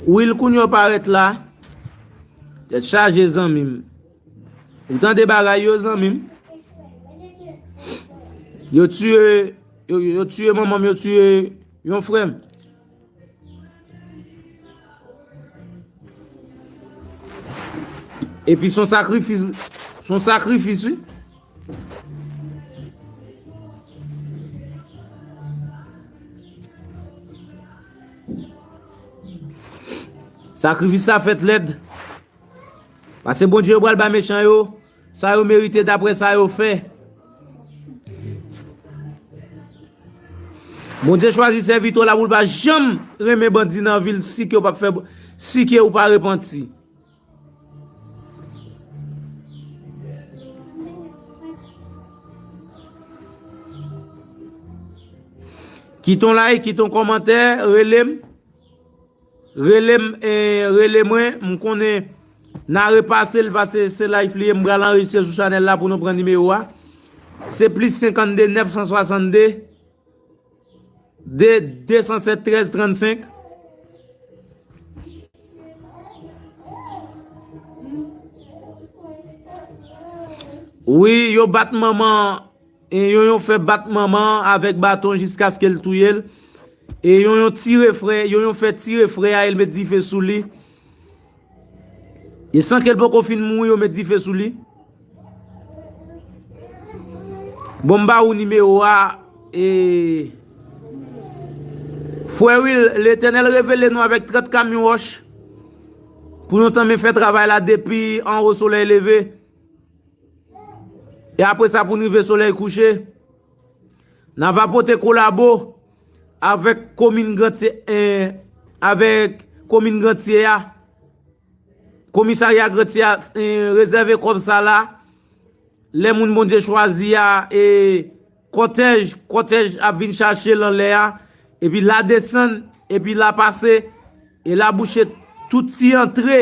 Wil, kounye a w parèt la, tèt chaje, zanmi m. Ou tande bagay yo, zanmi m? Yo tiye, yo, yo tiye manman m, yo tiye yon frè m. Epi se yon sakrifis, se yon sakrifis, wi. Sakrifis la fèt lèd. Paske Bondye yo pral ba mechan yo sa yo merite daprè sa yo fè. Bondye chwazi sèvitè w la pou l pa janm renmen bandi nan vi l si ke w pa fè, si ke w pa repanti. Kite yon like, kite yon kòmantè, rele m. Rele m, eh, rele mwen, m konnen n a repase l, paske se live li ye, m pral anrejistre sou chanèl la pou nou pran nimewo a. Se plis senkannde nèf san swasanndde de de san sèt trèz trannsenk. Wi, yo bat manman, e yo, yo fè bat manman avèk baton jiskaske l touye l. E yo, yo tire frè, yo, yo fè tire frè a, e l met dife sou li. E san ke l poko fin mouri, yo met dife sou li. Bon, m ba ou nimewo a, e frè Will, Letènèl revele nou avèk trant kamyon wòch pou nou tanmen fè travay la depi anwo solèy leve. E apre sa, pou n rive solèy kouche, n a va pote kolabo avèk komin Grantye, eh, avèk komin Grantye a, komisarya Grantye a, eh, rezève kòb sa la. Lè moun Bondye chwazi a, e kòtèj, kòtèj ap vin chache l anlè a, epi la desann, epi la pase, e la bouche tout ti antre,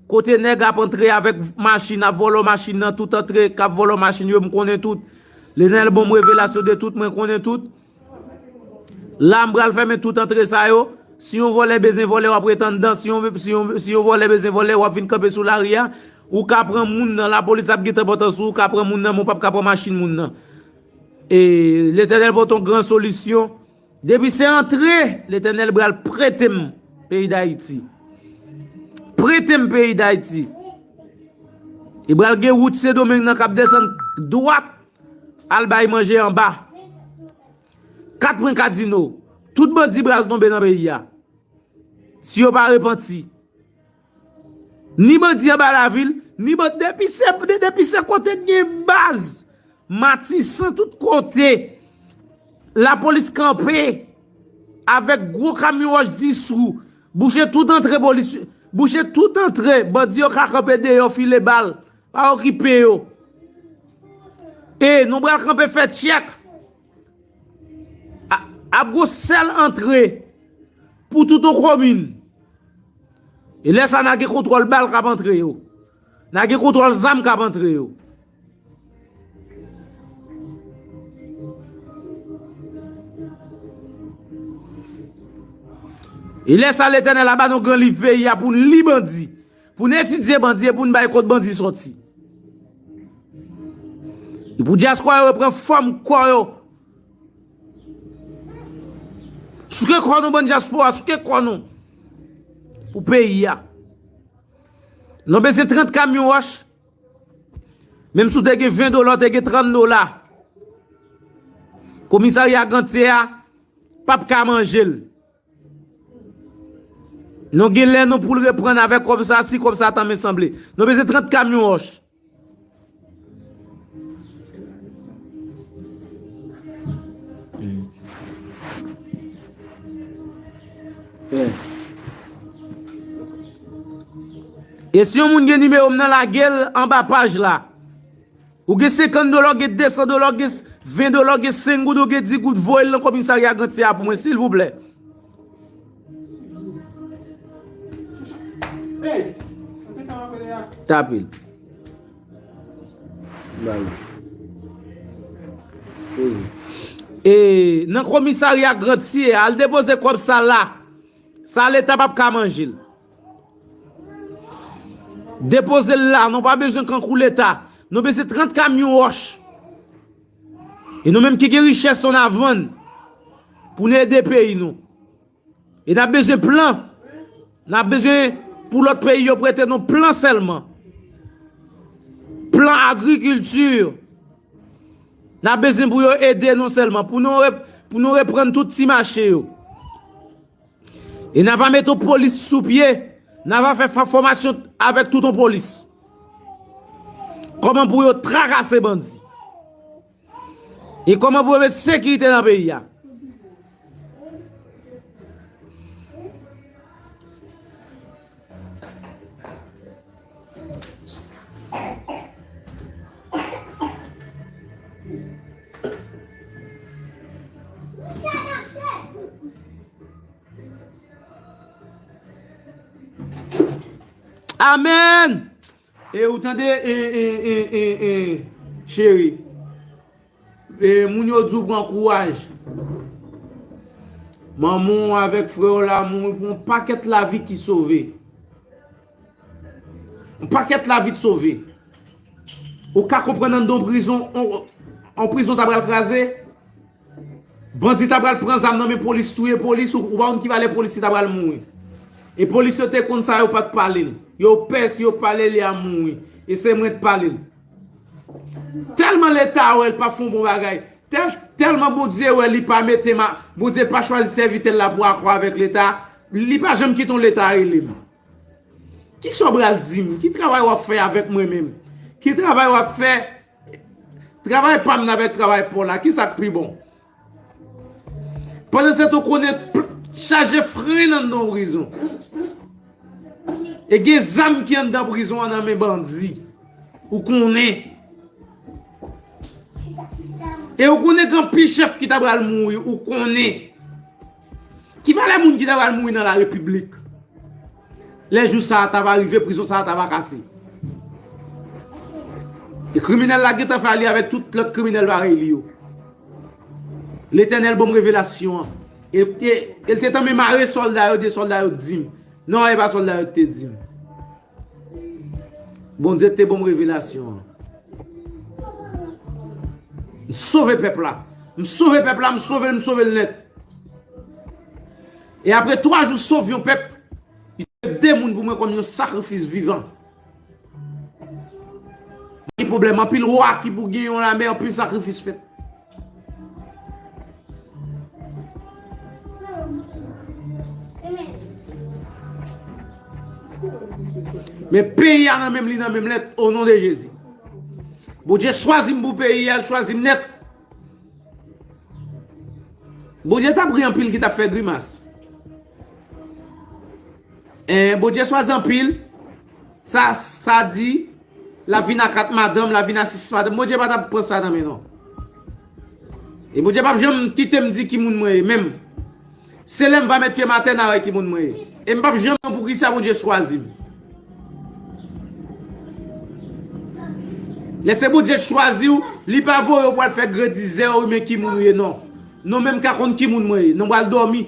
kote nèg ap antre avèk machin, ap vòlò machin nan, tout antre, k ap vòlò machin yo, m konnen tout. Letènèl ban m revelasyon de tout, mwen konnen tout. La, m pral fèmen tout antre sa yo. Si yon vòlè bezwen vòlè, w ap ret anndan. Si yon, si yon, si yon vòlè bezwen vòlè, w ap vin kanpe sou lari a. Ou ka pran moun nan, lapolis ap gentan pòtan sou ou, ou ka pran moun nan, men w p ap ka pran machin moun nan. E Letènèl pote yon gran solisyon. Depi se antre, Letènèl pral prete m peyi Dayiti. Prete m peyi Dayiti. E pral gen wout Sendomeng nan k ap desann dwat, al bay manje anba. Kat pwen Kadino. Tout bandi pral tonbe nan peyi a. Si yo pa repanti. Ni bandi anba lavil, ni bandi depi se, de- depi se kote gen baz. Matisan tout kote. Lapolis kanpe avèk gwo kamyon wòch dis wou. Bouche tout antre polis, bouche tout antre. Bandi yo ka kanpe deyò file bal. Pa okipe yo. E nou pral kanpe fè tchèk. A- ap gon sèl antre pou tout yon komin. E lè sa n a gen kontwòl bal k ap antre yo. N a gen kontwòl zam k ap antre yo. E lè sa Letènèl ap ba nou gran liv peyi a pou n li bandi. Pou n etidye bandi e pou n bay kot bandi sòti. E pou dyaspora yo reprann fòm kò yo. Souke kò nou, bann dyaspora, souke kò nou. Pou peyi a. Nou bezwen trant kamyon wòch. Menm si w te gen ven dola, w te gen trant dola. Komisarya Grantye a p ap ka manje l. Nou gen lè nou pou l reprann avèk kòb sa, si kòb sa tanmen sanble. Nou bezwen trant kamyon wòch. E si yon moun gen nimewo m nan, lage l anba paj la. Ou gen senkant dola, ou gen de san dola, ou gen ven dola, ou gen senk goud, ou gen dis goud, voye l nan komisarya Grantye a pou mwen, silvouplè. Tape l. Ba li. E nan komisarya Grantye a, al depoze kòb sa la. Sa Leta p ap ka manje l. Depoze l la, nou pa bezwen kankou Leta. Nou bezwen trant kamyon wòch. E nou menm ki gen richès nou, n a vann pou n ede peyi nou. E n ap bezwen plan. N ap bezwen pou lòt peyi yo prete nou plan sèlman. Plan agrikilti. N ap bezwen pou yo ede nou sèlman. Pou nou rep- pou nou reprann tout ti mache yo. E n a va mete yon polis sou pye. N a va fè fò- fòmasyon avèk tout yon polis. Kòman pou yo trakase bandi. E kòman pou yo met sekirite nan peyi a. Amèn. E ou tande, e, e, e, e, e, cheri. E moun yo di w pran kouraj. Manman w avèk frè w la mouri pou yon pakèt lavi ki sove. Yon pakèt lavi t sove. Ou ka konprann anndan yon prizon, yon, yon prizon ta pral kraze? Bandi ta pral pran zam nan men polis, touye polis, ou, ou pa konn ki valè polis ki ta pral mouri. E polis yo te konn sa, yo pa t pale l. Yo pè si yo pale li a mouri. E se mwen t pale l. Tèlman Leta wè l pa fè yon bon bagay. Tèl, tèlman Bondye wè li pa mete ma, Bondye pa chwazi sèvitè l la pou akò avèk Leta, li pa janm kite yon Leta rele m. Kisa w pral di m? Ki travay w ap fè avèk mwen menm? Ki travay w ap fè? Travay pa m nan avèk travay pa w la, kisa k pi bon? Pandan se tan w konnen p-, chaje fren anndan yon prizon. E gen zam ki anndan prizon an nan men bandi. Ou konnen. E ou konnen gen anpil chèf ki ta pral mouri, ou konnen. Ki valè moun ki ta pral mouri nan la repiblik? Lè jou sa a ta va rive, prizon sa a ta va kase. E kriminèl la gentan fè li avèk tout lòt kriminèl parèy li yo. Letènèl ban m revelasyon an. E, e, e l te tanmen mare sòlda yo, di sòlda yo di m. Non, e pa sòlda yo te di m. Bondye te ban m revelasyon an. M sove pèp la. M sove pèp la, m sove l, m sove l nèt. E apre twa jou sove yon pèp, li touye de moun pou mwen kòm yon sakrifis vivan. Gen pwoblèm, anpil wa ki pou gen yon lame, anpil sakrifis fèt. Men peyi a nan men m, li nan men m nèt, o non de Jezi. Bondye chwazi m pou peyi a, l chwazi m nèt. Bondye t ap gen anpil ki t ap fè grimas. Eh, Bondye chwazi anpil. Sa, sa di, l ap vin a kat madanm, l ap vin a sis madanm. Bondye pa t ap pran sa nan men non. E Bondye p ap janm kite m di ki moun mwen ye, menm. Se lè m va met pye m atè, n a wè ki moun mwen ye. E m p ap janm di poukisa Bondye chwazi m. Lè se Bondye k chwazi w, li pa voye w pou al fè gredizè w, men ki moun ou ye, non. Nou menm ka konn ki moun mwen ye. Nou pral dòmi.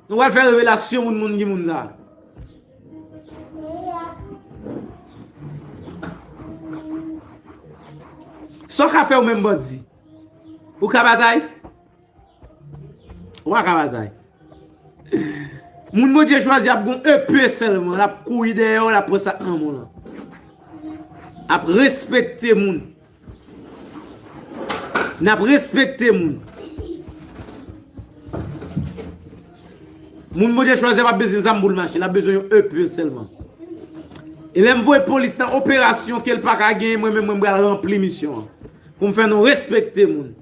Nou pral fè revelasyon moun, moun ki moun sa. Sa w ka fè w menm bandi? Ou ka batay? Ou pa ka batay. Moun Bondye chwazi ap gon epe sèlman. L ap kouri dèyè w, l ap pran sa k nan men w lan. Ap respekte moun. N ap respekte moun. Moun Bondye chwazi a p ap bezwen zam pou l mache. L ap bezwen yon epe sèlman. E lè m voye polis nan operasyon ke l pa ka genyen, mwen menm, mwen pral ranpli misyon an. Pou m fè nou respekte moun.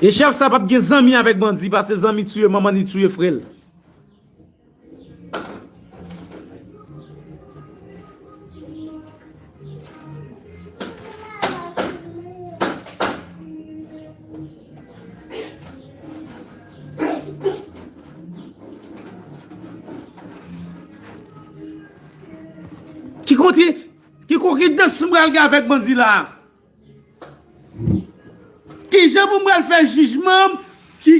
E chèf sa p ap gen zanmi avèk bandi, paske zanmi tiye manman li, tiye frè l. Ki kote, ki konkidans m pral gen avèk bandi la? Kijan pou m pral fè jijman? Ki,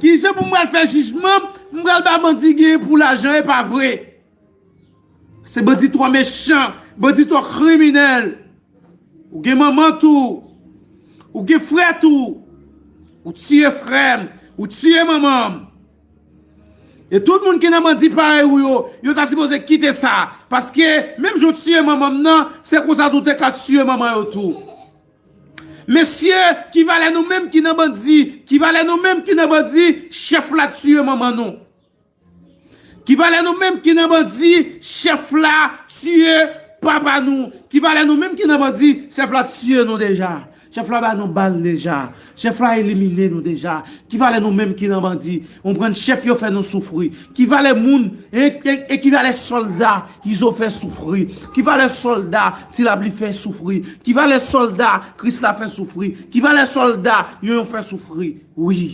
kijan pou m pral fè jijman? M pral ba bandi genyen pou lajan, e pa vre. Se bandi twò mechan, bandi twò kriminèl. Ou gen manman tou. Ou gen frè tou. Ou tiye frè m, ou tiye manman m. E tout moun ki nan bandi parèy ou yo, yo ta sipoze kite sa. Paske menm jan w tiye manman m nan, se konsa tou te ka tiye manman yo tou. Mesye, ki valè nou menm ki nan bandi? Ki valè nou menm ki nan bandi? Chèf la tiye manman nou. Ki valè nou menm ki nan bandi? Chèf la tiye papa nou. Ki valè nou menm ki nan bandi? Chèf la tiye nou deja. Chèf la ba nou bal deja. Chèf la elimine nou deja. Ki valè nou menm ki nan bandi? Konprann, chèf yo fè nou soufri. Ki valè moun, e, e, e ki valè sòlda Izo fè soufri? Ki valè sòlda Ti Labli fè soufri? Ki valè sòlda Krisla fè soufri? Ki valè sòlda Yonyon fè soufri? Wi.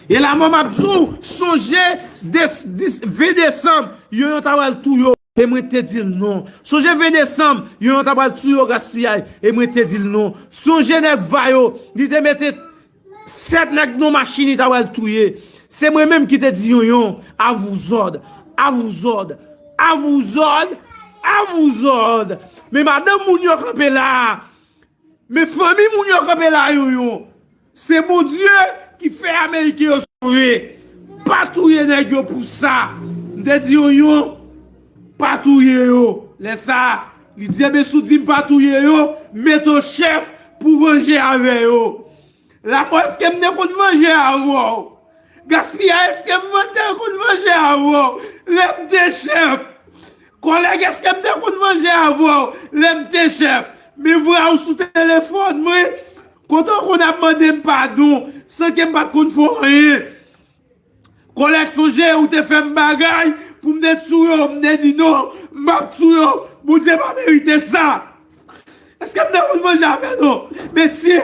E la mò m ap di w, sonje ven desanm, Yonyon ta pral touye w, e mwen te di l non. Sonje ven desanm, Yonyon ta pral touye w, gaspiyay, e mwen te di l non. Sonje nèg Vayo, li te mete sèt nèg nan machin, li ta pral touye. Se mwen menm ki te di Yonyon, à vous ordres, à vous ordres, à vous ordres, à vous ordres. Men madanm moun yo kanpe la a, men fanmi moun yo kanpe la a, Yonyon. Se Bondye ki fè Ameriken yo sove. Pa touye nèg yo pou sa. M te di Yonyon, pa touye yo. Lè sa a, li di, ebyen, si w di m pa touye yo, mete w chèf pou vanje avè yo. Lamò, èske m te konn vanje avè w? Gaspiyay, èske m te konn vanje avè w lè m te chèf? Kòlèg, èske m te konn vanje avè w lè m te chèf? Men vwa w sou telefòn mwen, kote w konn ap mande m padon, san ke m pa t konn fè w anyen. Kòlèg, sonje, ou te fè m bagay pou m te sou yo, m te di non, m p ap sou yo, Bondye pa merite sa. Èske m te konn vanje avè nou? Mesye,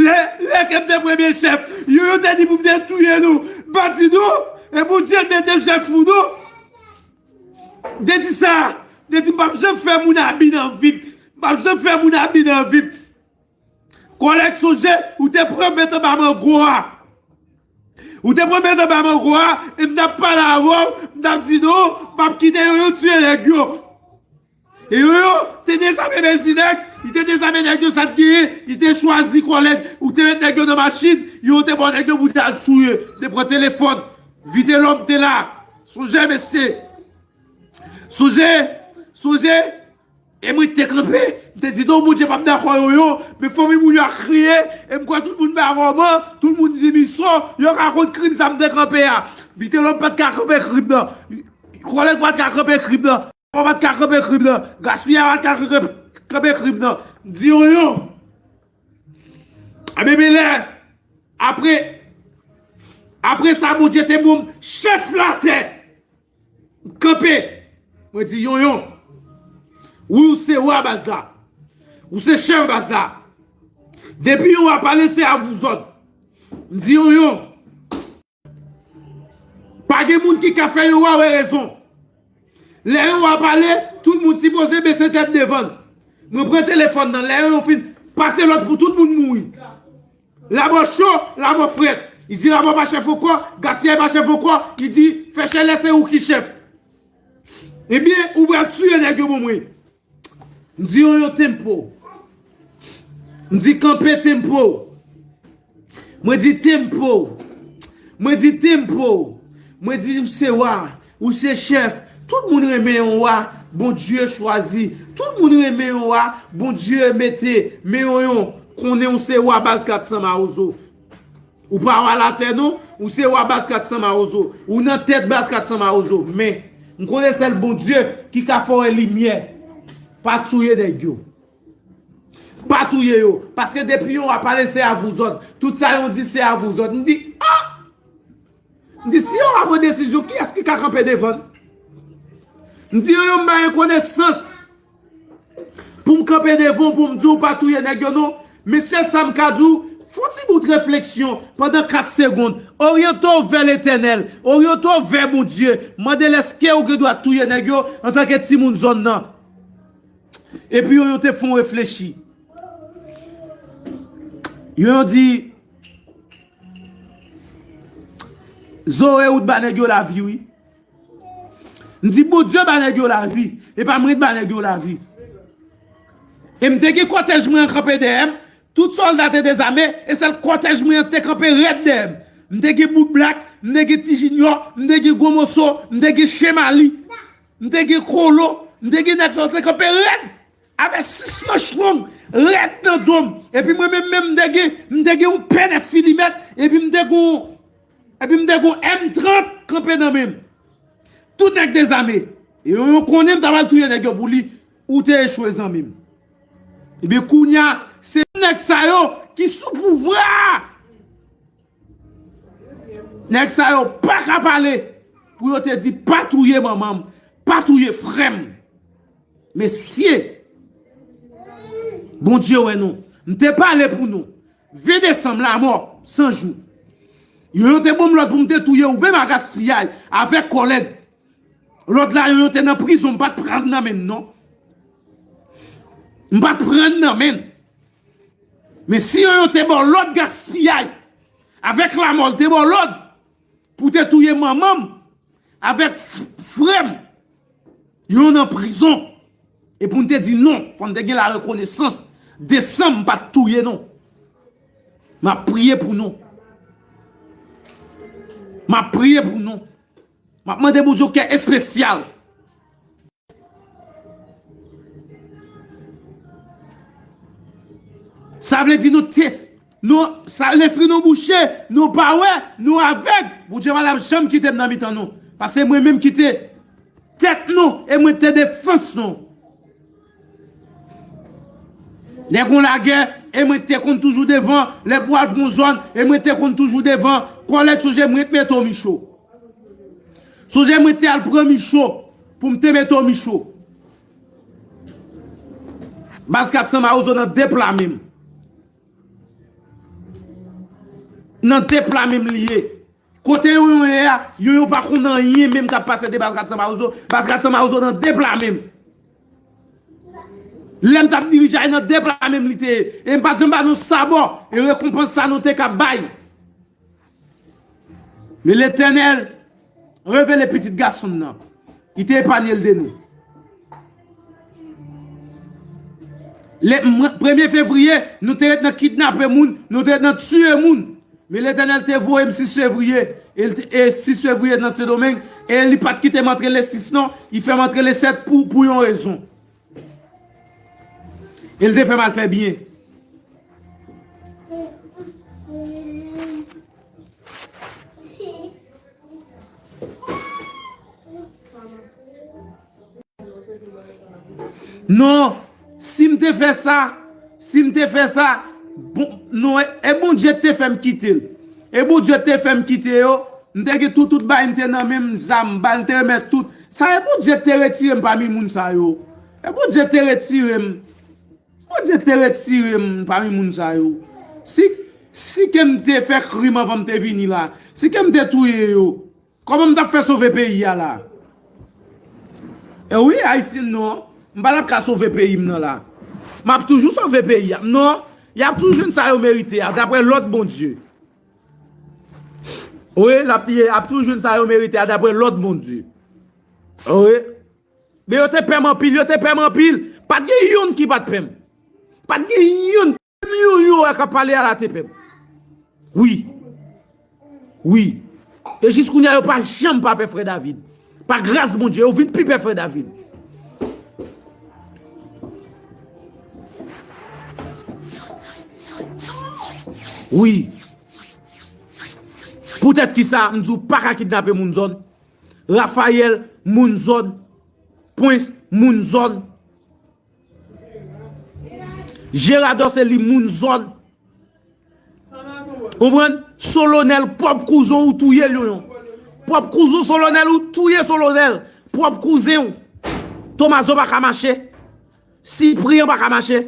lè, lè ke m te premye chèf, yo, yo te di pou m te touye nou. M pa di nou, e Bondye mete m chèf pou nou. M te di sa, m te di m p ap janm fè moun abi nan vi m. M p ap janm fè moun abi nan vi m. Kòlèg, sonje, ou te pran m met anba mango a. Ou te pran m met anba mango a, e m t ap pale avè w, m t ap di non, m p ap kite yo, yo tiye nèg yo. E yo, yo te dezame Bezinèk, li te dezame nèg yo, sa t genyen, li te chwazi kòlèg, ou te met nèg yo nan machin, yo te ba w nèg yo pou te al touye, te pran telefòn, Vitelòm te la. Sonje, mesye. Sonje, sonje, e mwen te kanpe, m te di non, Bondye p ap dakò yo, yo, men fanmi moun yo ap kriye, e m kwè tout moun ba kòman, tout moun di miso, yo ka kont krim sa m te kanpe a. Vitelòm pa t ka kanpe krim nan. Kòlèg pa t ka kanpe krim nan. Mò pa t ka kanpe krim nan. Gaspiyay pa t ka kanpe, kanpe krim nan. M di Yonyon. Ebyen, men lè, apre, apre sa, Bondye te ban m chèf latè. M kanpe. Mwen di, Yonyon, wi, ou se wa baz la. Ou se chèf baz la. Depi yon wa pale, se à vous ordres. M di, Yonyon, pa gen moun ki ka fè yon wa wè rezon. Lè yon wa pale, tout moun sipoze bese tèt devan l. Mwen pran telefòn nan, lè yon fin pase lòd pou tout moun mouri. Lamò cho, lamò frèt. Li di lamò pa chèf ankò, gaspiyay pa chèf ankò, li di fè chèlè se ou ki chèf. Ebyen, ou pral tiye nèg yo pou mwen. M di Yonyon tempo. M di kanpe tempo. Mwen di tempo. Mwen di tempo. Mwen di ou se wa, ou se chèf. Tout moun renmen yon wa Bondye chwazi. Tout moun renmen yon wa Bondye mete. Men Yonyon, konnen ou se wa baz kat san mawozo. Ou pa wa latè non, ou se wa baz kat san mawozo. Ou nan tèt baz kat san mawozo. Men, m konnen sèl Bondye ki ka fè w wè limyè. Pa touye nèg yo. Pa touye yo. Paske depi yon wa pale, se à vous ordres. Tout sa yon di, se à vous ordres. M di, ah! M di, si yon wa pran desizyon, kiyès ki ka kanpe devan l? M di, Yonyon, m pa gen konesans pou m kanpe devan w, pou m di w pa touye nèg yo, non. Men sèl sa m ka di w, fè yon ti bout refleksyon pandan kat segonn. Oryante w vè Letènèl. Oryante w vè Bondye. Mande l èske w gen dwa touye nèg yo antanke timoun zòn nan. Epi Yonyon te fè yon reflechi. Yonyon di, Zoe, ou t ba nèg yo lavi, wi. M di, Bondye ba nèg yo lavi. E pa mwen t ba nèg yo lavi. E m te gen kòtèj mwen an kanpe dèyè m. Tout sòlda te dezame, e sèl kòtèj mwen an te kanpe rèd dèyè m. M te gen Bout Blak, m te gen Ti Jinyò, m te gen Gwo Moso, m te gen Chen Mali, m te gen Kolo, m te gen nèg sa yo te kanpe rèd. Avè sis manch long, rèd nan do m. Epi mwen menm, menm, m te gen, m te gen yon pè nèf milimèt, epi m te gen, epi m te gen M trant kanpe nan men m. Tout nèg dezame. E yo, yo konnen m ta pral touye nèg yo pou li. Ou te echwe, zanmi m. Ebyen, kounye a, se nèg sa yo ki sou pouvwa a. Nèg sa yo pa ka pale pou yo te di, pa touye manman m, pa touye frè m. Mesye, Bondye wè nou. M te pale pou nou. Ven desanm, lamò, san jou. Yoyo te ban m lòd pou m te touye ou menm a gaspiyay avèk kòlèg. Lòd la, Yoyo te nan prizon, m pa t pran nan men l non. M pa t pran nan men l. Men si Yoyo te ba w lòd gaspiyay avèk lamò, l te ba w lòd pou te touye manman m avèk f- frè m, Yoyo nan prizon. E pou n te di non, fò n te gen la rekonesans de san m pa t touye non. M ap priye pou nou. M ap priye pou nou. M ap mande Bondye yon kè espesyal. Sa vle di nou te nou sa lespri nou bouche, nou pa wè, nou avèg. Bondye pa t ap janm kite m nan mitan nou. Paske mwen menm kite tèt nou e mwen te defans nou. Lè gon lagè, e mwen te konn toujou devan, lè pou al pran zòn, e mwen te konn toujou devan, kòlèg sonje mwen te mete w Micho. Sonje mwen te al pran Micho pou m te mete w Micho. Baz kat san Mawozo nan de pla menm. Nan de pla menm li ye. Kote Yoyon ye a, Yoyon pa konn anyen menm k ap pase de Baz kat san Mawozo. Baz kat san Mawozo nan de pla menm. Lè m t ap dirije a, nan de pla menm li te ye. E m pa t janm ba nou sabò. E rekonpans sa nou te ka bay. Men Letènèl revele pitit gason l nan. Li te epanye l de nou. Le mwa- premye fevriye, nou te ret nan kidnape moun, nou te ret nan tiye moun. Men Letènèl te voye m sis fevriye, e, l te- e sis fevriye nan Sendomeng, e li pa t kite m antre le sis non, li fè m antre le sèt pou, pou yon rezon. E l te fè m al fè byen. Non, si m te fè sa, si m te fè sa, bon, non, e, e Bondye te fè m kite l. E Bondye te fè m kite yo, m te gen tout, tout bagay m te nan men m, zam, bal, m te remèt tout. Sa e Bondye te retire m pami moun sa yo. E Bondye te retire m. Bondye te retire m pami moun sa yo. Si, si ke m te fè krim anvan m te vini la, si ke m te touye yo, kòman m t ap fè sove peyi a la? E wi, Ayisyen non, m pa t ap ka sove peyi m nan la. M ap toujou sove peyi a. Non, y ap toujou jwenn sa yo merite a, daprè lòd Bondye. Wi, l ap, y ap toujou jwenn sa yo merite a, daprè lòd Bondye. Wi. Men yo te pè m anpil, yo te pè m anpil. Pa t gen youn ki pa t pè m. Pa t gen youn. Menm yo, yo wè k ap pale a la te pè m. Wi. Wi. E jis kounye a, yo pa janm pa pè frè David. Pa gras Bondye, yo vin pi pè frè David. Wi. Poutèt ki sa, m di w pa ka kidnape moun zòn. Rafayèl, moun zòn. Pwens, moun zòn. Jeradò se li moun zòn. Konprann? Solonèl, pwòp kouzen w ou touye l, Yoyon. Pwòp kouzen w Solonèl ou touye Solonèl. Pwòp kouzen w. Tomazo pa ka mache. Sipriyan pa ka mache.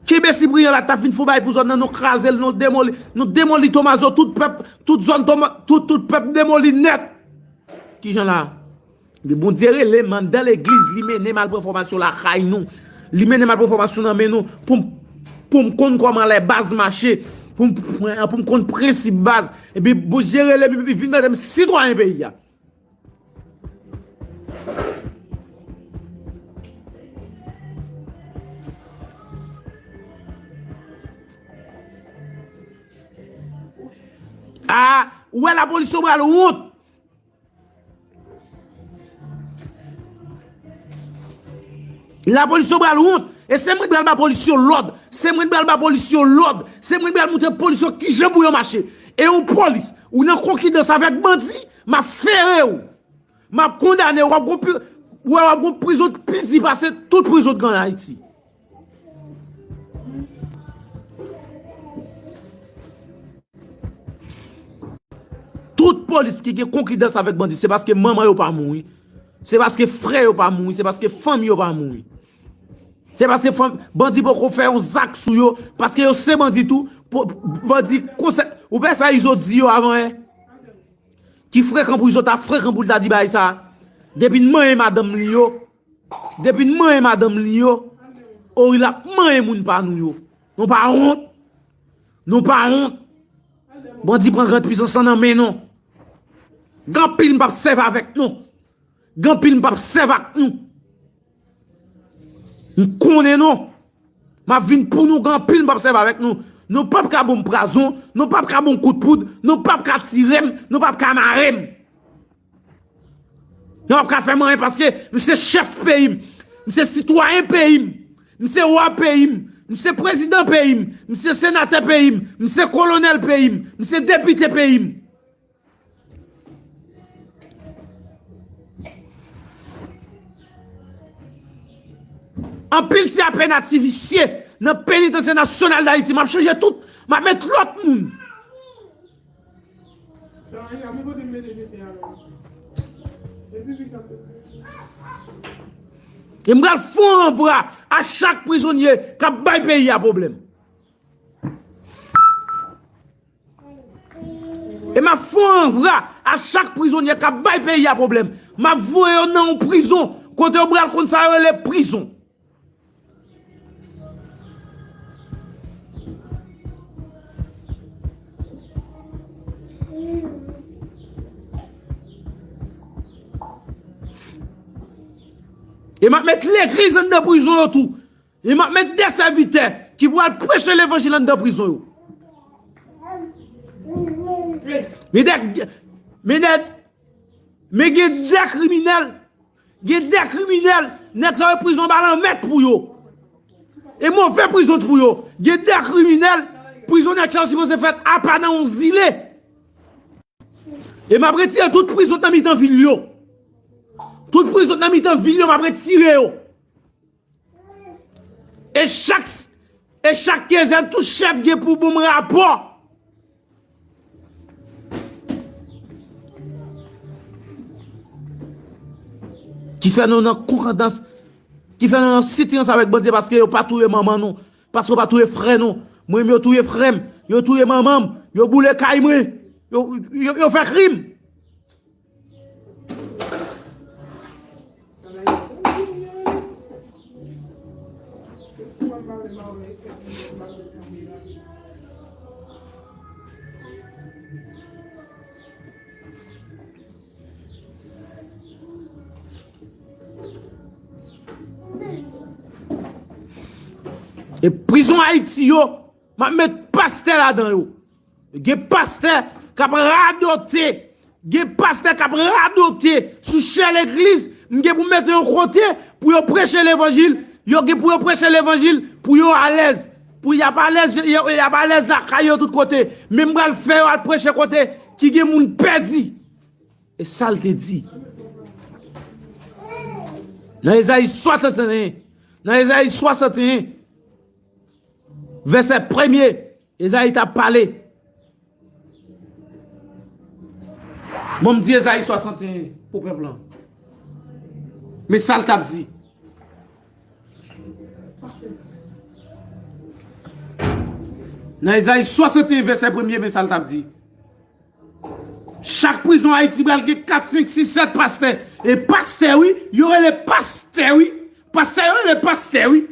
Kenbe Sipriyan la, t ap vin fon bagay pou zòn nan, nou kraze l, nou demoli, nou demoli Tomazo, tout pèp, tout zòn Toma, tout, tout pèp demoli nèt. Kijan la? Bondye rele m anndan legliz, li mennen m al pran fòmasyon lakay nou. Li mennen m al pran fòmasyon nan men nou pou m, pou m konn kòman lè baz mache, pou m, pou m konn prensip baz. Epi Bondye rele m, epi vin mete m sitwayen peyi a. Ah, ou wè lapolis yo pral wont. Lapolis yo pral wont. E se mwen ki pral ba polis yo lòd. Se mwen ki pral ba polis yo lòd. Se mwen ki pral montre polis yo kijan pou yo mache. E yon polis, ou nan konkidans avèk bandi, m ap fere w. M ap kondane w, w ap gon pri-, w ap gon prizon k pi di pase tout prizon k gen ann Ayiti. Tout polis ki gen konkidans avèk bandi, se paske manman yo pa mouri. Se paske frè yo pa mouri, se paske fanmi yo pa mouri. Se paske fanm-, bandi poko fè yon zak sou yo, paske yo se bandi tou, po-, bandi konsè-, Ou pè sa Izo di yo avan yè? Ki frekan pou Izo ta frekan pou l ta di bagay sa? Depi n manyen madanm li yo, depi n manyen madanm li yo, Oril ap manyen moun pa nou yo. Nou pa wont? Nou pa wont? Bandi pran gran pwisans lan nan men nou. Gen anpil m p ap sèvi avèk nou. Gen anpil m p ap sèvi ak nou. M konnen nou. M ap vin pou nou, gen anpil m p ap sèvi avèk nou. Nou p ap ka ban m pwazon, nou p ap ka ban m kout poud, nou p ap ka tire m, nou p ap ka mare m. Nou p ap ka fè m anyen paske m se chèf peyi m. M se sitwayen peyi m. M se wa peyi m. M se prezidan peyi m. M se senatè peyi m. M se kolonèl peyi m. M se depite peyi m. Anpil ti apèn ativisye nan Penitansye Nasyonal Dayiti. M ap chanje tout. M ap met lòt moun. E m pral fè yon ranvwa a chak prizonye k ap bay peyi a pwoblèm. E m ap fè yon ranvwa a chak prizonye k ap bay peyi a pwoblèm. M ap voye yo nan yon prizon kote yo pral konn sa yo rele prizon. E m ap met legliz anndan prizon yo tou. E m ap met de sèvitè ki pou al preche levanjil anndan prizon yo. Men de, men de, men gen de kriminèl, gen de kriminèl, nèg sa yo prizon pa lanmèd pou yo. E move prizon pou yo. Gen de kriminèl, prizon nèg sa yo sipoze fèt apa nan yon zile. E m ap retire tout prizon nan mitan vil yo. Tout prizon nan mitan vil yo, m ap retire yo. E chak, e chak kenzèn, tout chèf gen pou ban m rapò. Ki fè nou nan konkòdans, ki fè nou nan sitiyans avèk Bondye, paske yo pa touye manman nou, paske yo pa touye frè nou. Mwen menm, yo touye frè m, yo touye manman m, yo boule kay mwen, yo, yo, yo fè krim. E prizon Ayiti yo, m ap met pastè ladan yo. Gen pastè k ap radote. Gen pastè k ap radote sou chè legliz. M gen pou mete yo kote pou yo preche levanjil. Yo gen pou yo preche levanjil pou yo alèz. Pou y ap alèz, yo, y ap alèz lakay yo tout kote. Men m pral fè yo al preche kote ki gen moun pèdi. E sa l te di nan Ezayi swasanteyen, nan Ezayi swasanteyen, vèsè premye, Ezayi t ap pale. Bon, m di Ezayi swasanteyen pou pèp lan. Men sa l t ap di. Nan Ezayi swasanteyen, vèsè premye, men sa l t ap di. Chak prizon Ayiti pral gen kat, senk, sis, sèt pastè. E pastè, wi, yo rele pastè, wi. Pastè, yo rele pastè, wi.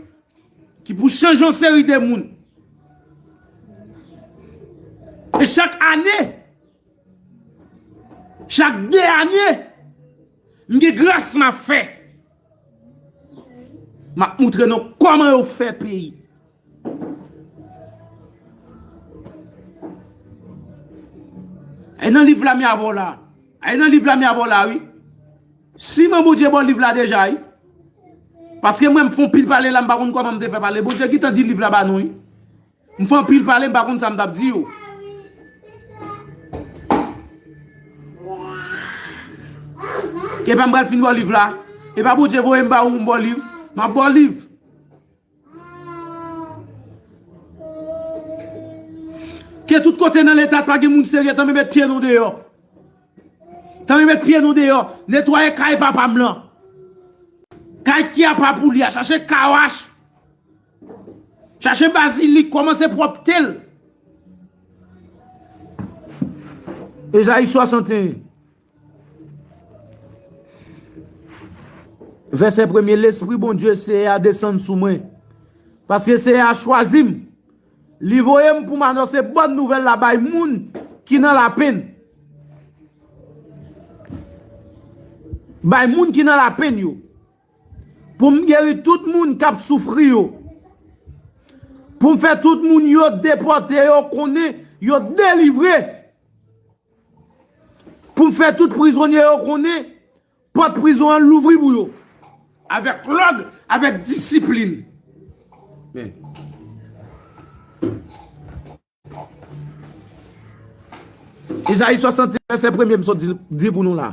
Ki pou chanje yon seri de moun. E chak ane, chak de ane, m gen gras m ap fè. M ap moutre nou kòman yo fè peyi. Ay nan liv la, mi avè w la. Ay nan liv la, mi avè w la, wi. Siman Bondye ba w liv la deja, wi. Paske mwen, m fè yon pil pale la, m pa konn kòman m te fè pale. Bondye gentan di liv la ba nou, wi. M fè anpil pale, m pa konn sa m t ap di yo. Epa m pral fin ba w liv la. Epa Bondye voye m ba ou, m ba w liv. M ap ba w liv. Ke tout kote nan leta pa gen moun serye, tanmen met pye nou deyò. Tanmen met pye nou deyò. Netwaye kay papa m lan. Kay ki apa pou li a, chache kawach. Chache bazilik, kòmanse pwòpte l. Ezayi swasannteyen, vèsè premye, Lespri Bondye Seyè a desann sou mwen, paske Seyè a chwazi m. Li voye m pou m anonse bòn nouvèl la bay moun ki nan lapenn. Bay moun ki nan lapenn yo. Pou m geri tout moun k ap soufri yo. Pou m fè tout moun yo depòte yo konnen yo delivre. Pou m fè tout prizonye yo konnen pòt prizon an louvri pou yo. Avèk lòd, avèk disiplin. Men. Ezayi swasannteyen, vèsè premye, m sot di, di pou nou la.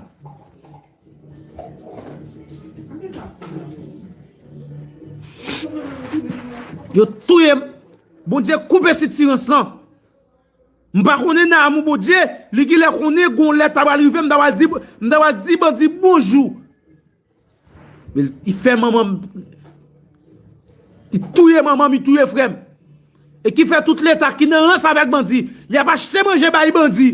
Yo touye m. Bondye koupe sitirans lan. M pa konnen nan amou Bondye, li genlè konnen gon lè ta pral rive, m ta pral di, m ta pral di bandi bonjou. Men li fè manman m, li touye manman m, li touye frè m. E ki fè tout Leta ki nan rans avèk bandi, y ap achte manje bay bandi.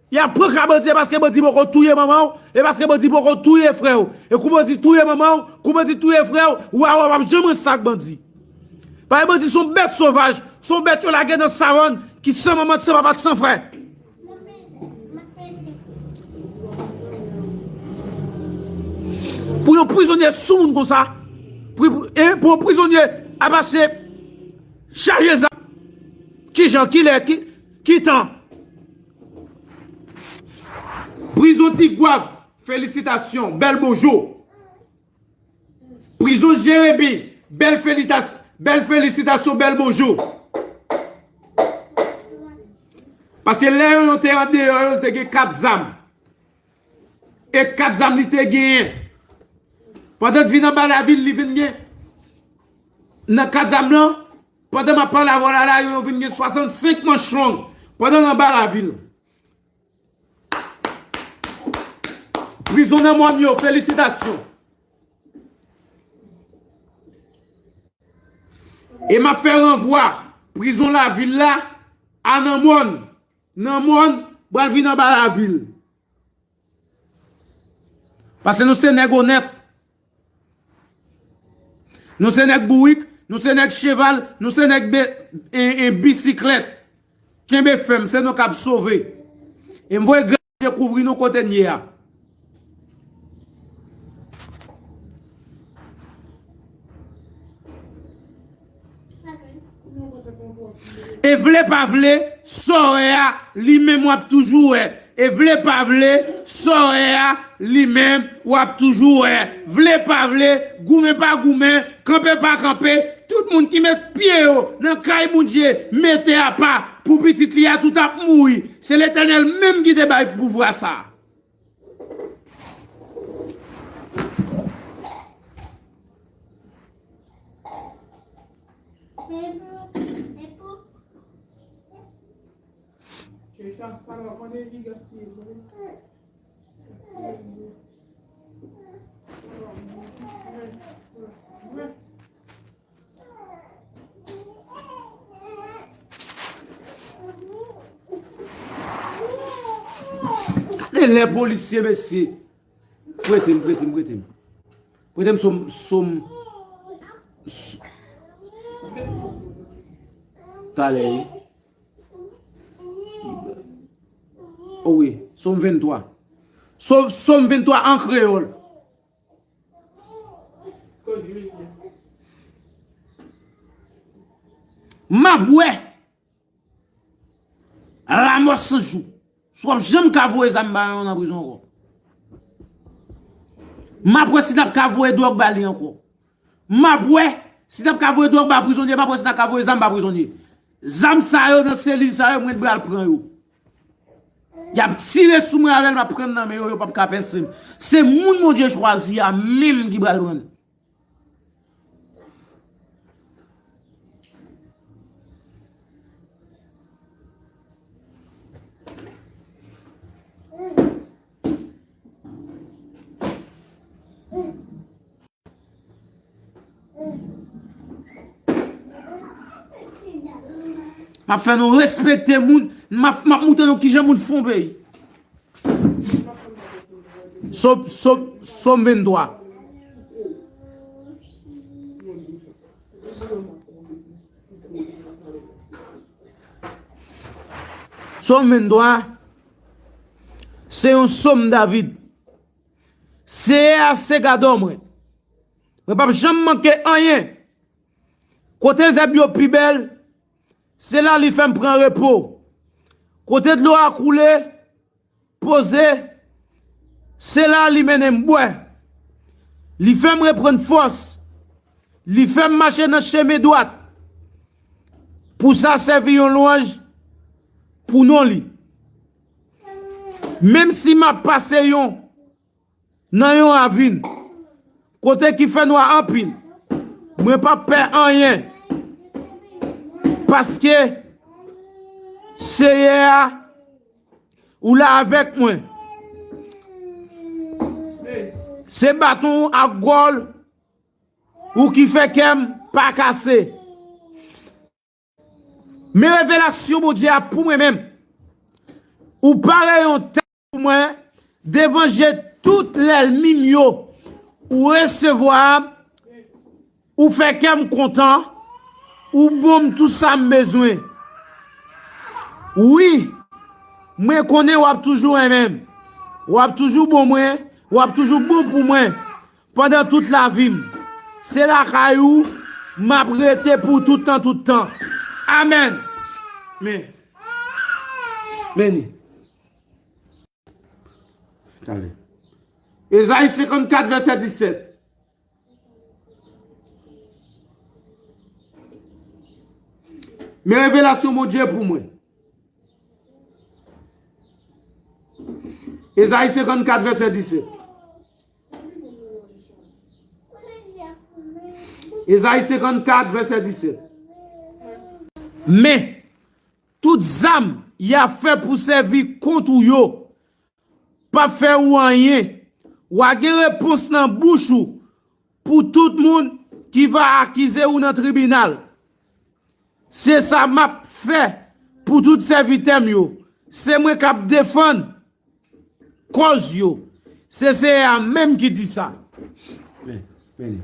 Y ap pran ka bandi, e paske bandi poko touye manman w, e paske bandi poko touye frè w. E kou bandi touye manman w, kou bandi touye frè w, w a wè w ap janm rans ak bandi. Paske bandi se yon bèt sovaj, se yon bèt yo lage nan savann ki san manman, san papa, san frè. Pou yon prizonye sou moun konsa, pou, e pou yon prizonye ap mache chaje zam, ki jan, ki lè, ki, ki tan? Prizon Tigwav, felisitasyon, bèl bonjou. Prizon Jeremi, bèl felitas-, bèl felisitasyon, bèl bonjou. Paske lè yo te andeyò, yo te gen kat zam. E kat zam li te genyen. Pandan l vin anba lavil, li vin gen nan kat zam lan. Pandan m ap pale avè w la, la, yo vin gen swasannsenk manch long. Pandan l anba lavil. Prizon nan mòn yo, felisitasyon. E m ap fè ranvwa prizon lavil la a nan mòn. Nan mòn, pral vin anba lavil. Paske nou se nèg onèt. Nou se nèg bourik, nou se nèg cheval, nou se nèg be-, e, e, bisiklèt. Kenbe fèm, se nou k ap sove. E m voye gras Bondye kouvri nou kote n ye a. E vle pa vle, sa w wè a, li menm w ap toujou wè. E vle pa vle, sa w wè a, li menm w ap toujou wè. Vle pa vle, goumen pa goumen, kanpe pa kanpe, tout moun ki met pye yo nan kay Bondye, mete apa pou pitit li a, tout ap mouri. Se Letènèl menm ki te bay pouvwa sa a. Gade lè polisye, mesye. Prete m, prete m, prete m. Prete m Sòm, Sòm, s-, talè, wi. O wi, Sòm venntwa. Sòm, Sòm venntwa an kreyòl. M ap wè. Lamò san jou. Si w ap janm ka voye zam ba yo nan prizon ankò. M ap wè si n ap ka voye dwòg ba li ankò. M ap wè si n ap ka voye dwòg ba prizonye, m ap wè si n ap ka voye zam ba prizonye. Zam sa yo nan selil sa yo, mwen pral pran yo. Y ap tire sou mwen avè l, m ap pran nan men yo, yo p ap ka pèse m. Se moun Bondye chwazi a menm ki pral pran l. M ap fè nou respekte moun, m ap, m ap moutre nou kijan moun fè yon peyi. Sòm, Sòm, Sòm venntwa. Sòm venntwa, se yon sòm David. Seyè a se gadò mwen. Mwen p ap janm manke anyen. Kote zèb yo pi bèl, se la li fè m pran repo. Kote dlo a koule, poze, se la li mennen m bwè. Li fè m reprann fòs. Li fè m mache nan chemen dwat. Pou sa sèvi yon lwanj pou non li. Menm si m ap pase yon nan yon ravin, kote ki fè nwa anpil, mwen p ap pè anyen, paske Seyè a, ou la avèk mwen. Se baton ou ak gòl ou ki fè kè m pa kase. Men revelasyon Bondye a pou mwen menm. Ou pare yon tab pou mwen devan je tout lènmi m yo. Ou resevwa, ou fè kè m kontan, ou ban m tout sa m bezwen. Wi, mwen konnen w ap toujou renmen m. W ap toujou bon mwen, w ap toujou bon pou mwen. Pandan tout lavi m. Se lakay ou m ap rete pou tout tan, tout tan. Amèn. Men. Beni. Tande. Ezayi senkannkat, vèsè disèt. Men revelasyon Bondye pou mwen. Ezayi senkannkat, vèsè disèt. Ezayi senkannkat, vèsè disèt. Men, tout zam y ap fè pou sèvi kont ou yo p ap fè ou anyen. W a gen repons nan bouch ou pou tout moun ki va akize ou nan tribinal. Se sa m ap fè pou tout sèvitè m yo. Se mwen k ap defann kòz yo. Se Seyè a menm ki di sa. Men, men.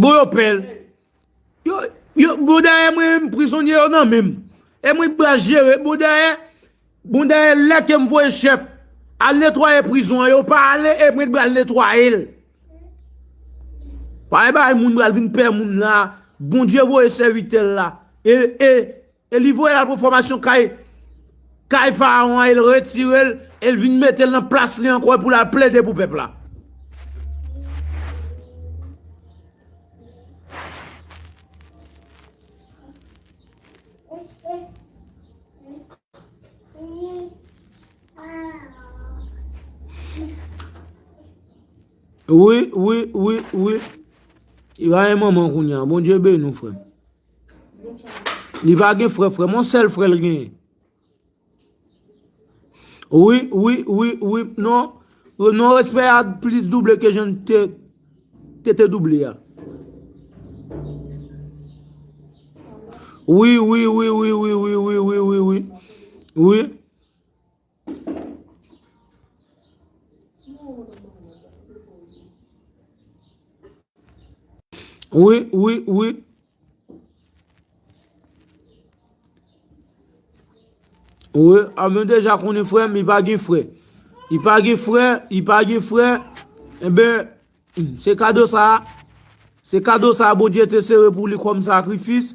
Bon, yo pè l. Yo, yo, bon, dayè, mwen menm, prizonye yo nan men m. E mwen t pral jere, bon, dayè, bon, dayè, lè ke m voye chèf al netwaye prizon an, yo pa ale, e mwen t pral netwaye l. Pa e bay moun pral vin pè moun la. Bondye voye sèvitè l la. E, e, E li voye l al pran fòmasyon kay, kay Farawon an, e l retire l, e l vin mete l nan plas li ankò pou l al plede pou pèp la. Wi, wi, wi, wi. Li pa gen manman kounye a. Bondye beni w, frè m. Li pa gen frè, frè m. Yon sèl frè l genyen. Wi, wi, wi, wi. Non. Non, respè a plis double ke jan te, te, te double a. Wi, wi, wi. Wi. Wi, wi, wi. Wi, a, mwen deja konnen frè m, li pa gen frè. Li pa gen frè, li pa gen frè. Enben, se kado sa a. Se kado sa a Bondye te sere pou li kòm sakrifis.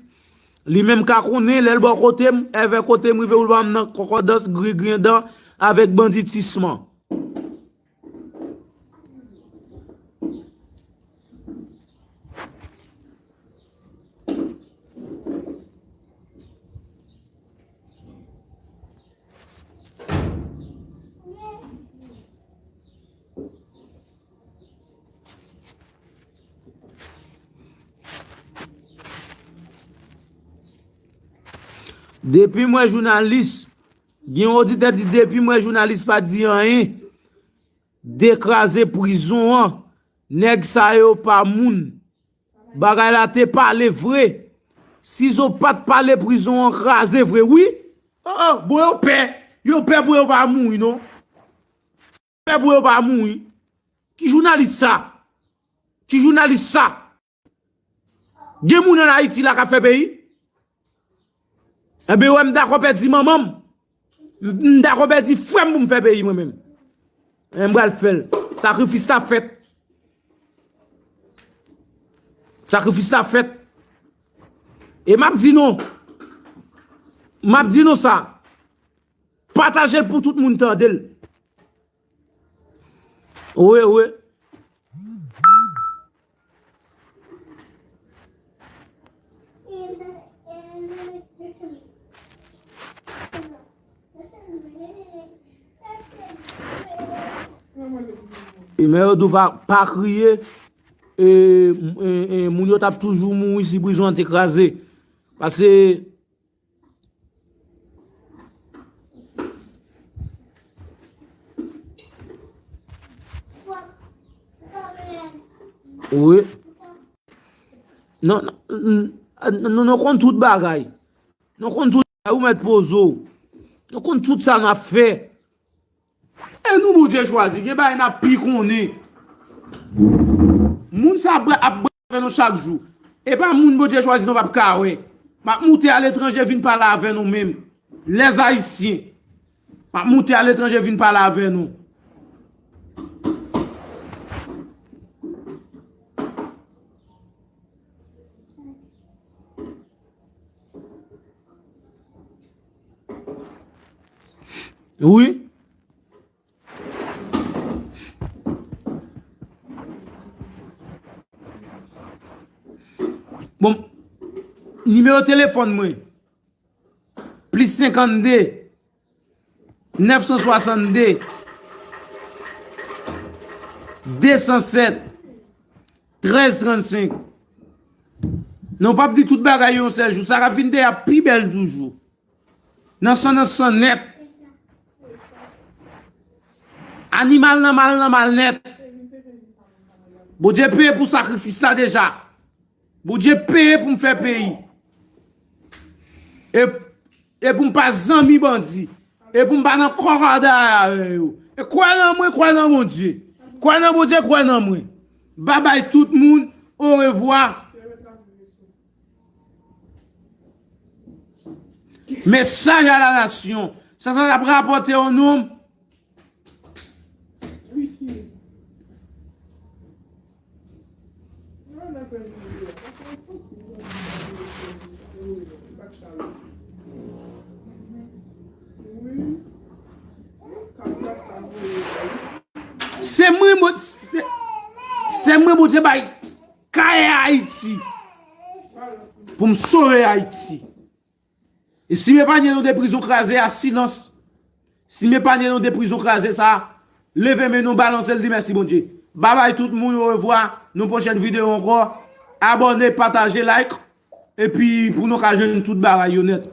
Li menm ka konnen, lè l bò kote m, èvè kote m rive, ou l ba m nan kòkòdans, grigrendan, avèk banditisman. Depi m wè jounalis, gen yon oditè di depi m wè jounalis pa di anyen de kraze prizon an, nèg sa yo pa moun. Bagay la te pale vre. Sizo pa t pale prizon an kraze vre, wi. Oh, oh, bon, yo pè. Yo pè pou yo pa mouri, non. Pè pou yo pa mouri. Ki jounalis sa? Ki jounalis sa? Gen moun ann Ayiti la k ap fè peyi? Enben, wè, m dakò pèdi manman m. M, m dakò pèdi frè m pou m fè peyi mwen menm. Enben, m pral fè l. Sakrifis la fèt. Sakrifis la fèt. E m ap di nou, m ap di nou sa. Pataje l pou tout moun tande l. Wi, wi. E men yo tou pa, pa kriye, e, e, e, moun yo t ap toujou mouri si prizon an te kraze. Paske Wi. Non, non, n-, n-, nou, nou konn tout bagay. Nou konn tout bagay, ou mèt poze w. Nou konn tout sa n ap fè. E nou Bondye chwazi, gen bagay n ap pi konnen. Moun sa ap bra-, ap bra avè nou chak jou. E pa moun Bondye chwazi nou p ap ka wè. M ap moute aletranje vin pale avè nou menm. Lèzayisyen. M ap moute aletranje vin pale avè nou. Wi. Bon, nimewo telefòn mwen, plis senkannde, nèf san swasannde, de san sèt, trèz trannsenk. Non, w p ap di tout bagay yon sèl jou. Sa k ap vin dèyè ap pi bèl toujou. Nan san, nan san nèt. Animal nan mal, nan mal nèt. Bondye peye pou sakrifis la deja. Bondye peye pou m fè peyi. E, e pou m pa zanmi bandi. E pou m pa nan kòkada avè yo. E kwè nan mwen, kwè nan Bondye. Kwè nan Bondye, kwè nan mwen. Babay tout moun. Orevwa. Message à la nation. Sa, sa t ap rapòte yon nonm. Se mwen, mwen, se, se mwen Bondye bay kay Ayiti. Pou m sove Ayiti. E si m epanye nou de prizon kraze a, silans. Si m epanye nou de prizon kraze sa, leve men nou, balanse l, di mèsi Bondye. Babay tout moun, orevwa, nan pwochèn videyo ankò. Abòne, pataje, like, epi pou nou ka jwenn tout bagay yo nèt.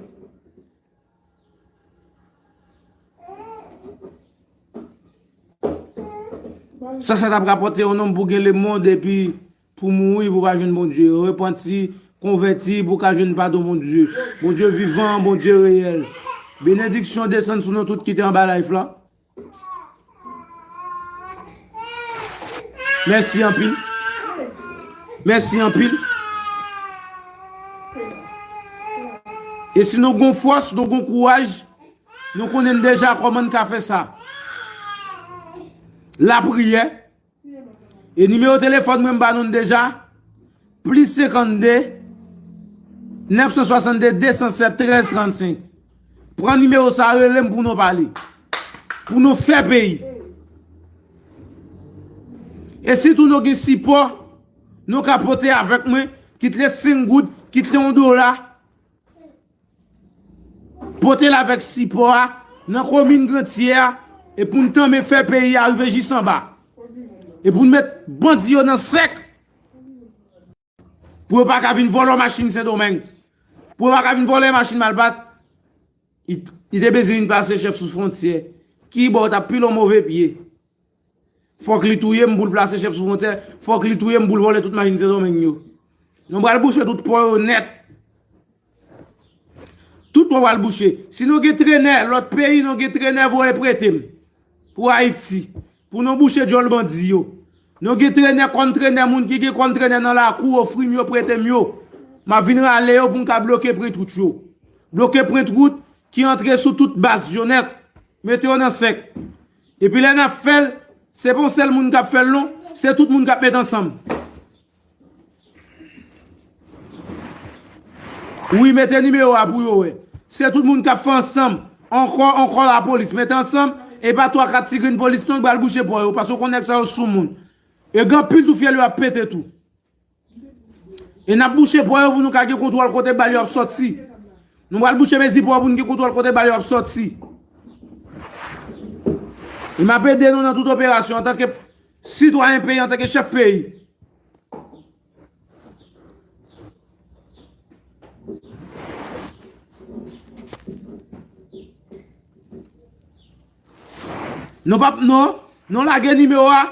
Sa, sa t ap rapòte yon nonm pou gen lemonn epi pou mouri pou pa jwenn Bondye. Repanti, konvèti pou ka jwenn padon Bondye. Bondye vivan, Bondye reyèl. Benediksyon desann sou nou tout ki te anba live la. Mèsi anpil. Mèsi anpil. E si nou gon fòs, nou gon kouraj, nou konnen deja kòman n ka fè sa. Lapriyè. E nimewo telefòn mwen m ba nou l deja. Plis senkannde, nèf san swasannde, de san sèt, trèz trannsenk. Pran nimewo sa, rele m pou nou pale. Pou nou fè peyi. E sitou nou gen sipò, nou ka pote avèk mwen, kit le senk goud, kit le yon dola. Pote l avèk sipò a nan komin Grantyè a, e pou n tanmen fè peyi a rive jis anba. E pou n met bandi yo nan sèk. Pou yo pa ka vin vòlò machin Sendomeng. Pou yo pa ka vin vòlò machin Malpas. Li, li te bezwen vin plase chèf sou fwontyè. Kibò? T ap pile yon move pye. Fòk li touye m pou l plase chèf sou fwontyè. Fòk li touye m pou l vòlè tout machin Sendomeng yo. Nou pral bouche tout pò yo nèt. Tout pò pral bouche. Si nou gen trenè lòt peyi, nou gen trenè voye prete m pou Ayiti. Pou nou bouche djòl bandi yo. Nou gen trenè, kòn trenè, moun ki gen kòn trenè nan lakou, ofri m yo, prete m yo. M ap vin rale yo pou m ka bloke pwent wout yo. Bloke pwent wout ki antre sou tout baz yo nèt. Mete yo nan sèk. Epi lè n ap fè l, se pa yon sèl moun k ap fè l non, se tout moun k ap met ansanm. Wi, mete nimewo a pou yo wè. Se tout moun k ap fè ansanm. Ankò, ankò lapolis, mete ansanm. E pa twa kat ti grenn polis non k pral bouche pò yo, paske w konnen nèg sa yo sou moun. E gen anpil tou fyèl yo ap pete tou. E n ap bouche pò yo pou nou ka gen kontwòl kote bal yo ap sòti. Nou pral bouche mezi pò yo pou nou gen kontwòl kote bal yo ap sòti. E m ap ede nou nan tout operasyon antanke sitwayen peyi, antanke chèf peyi. Nou p ap, non, nou lage nimewo a.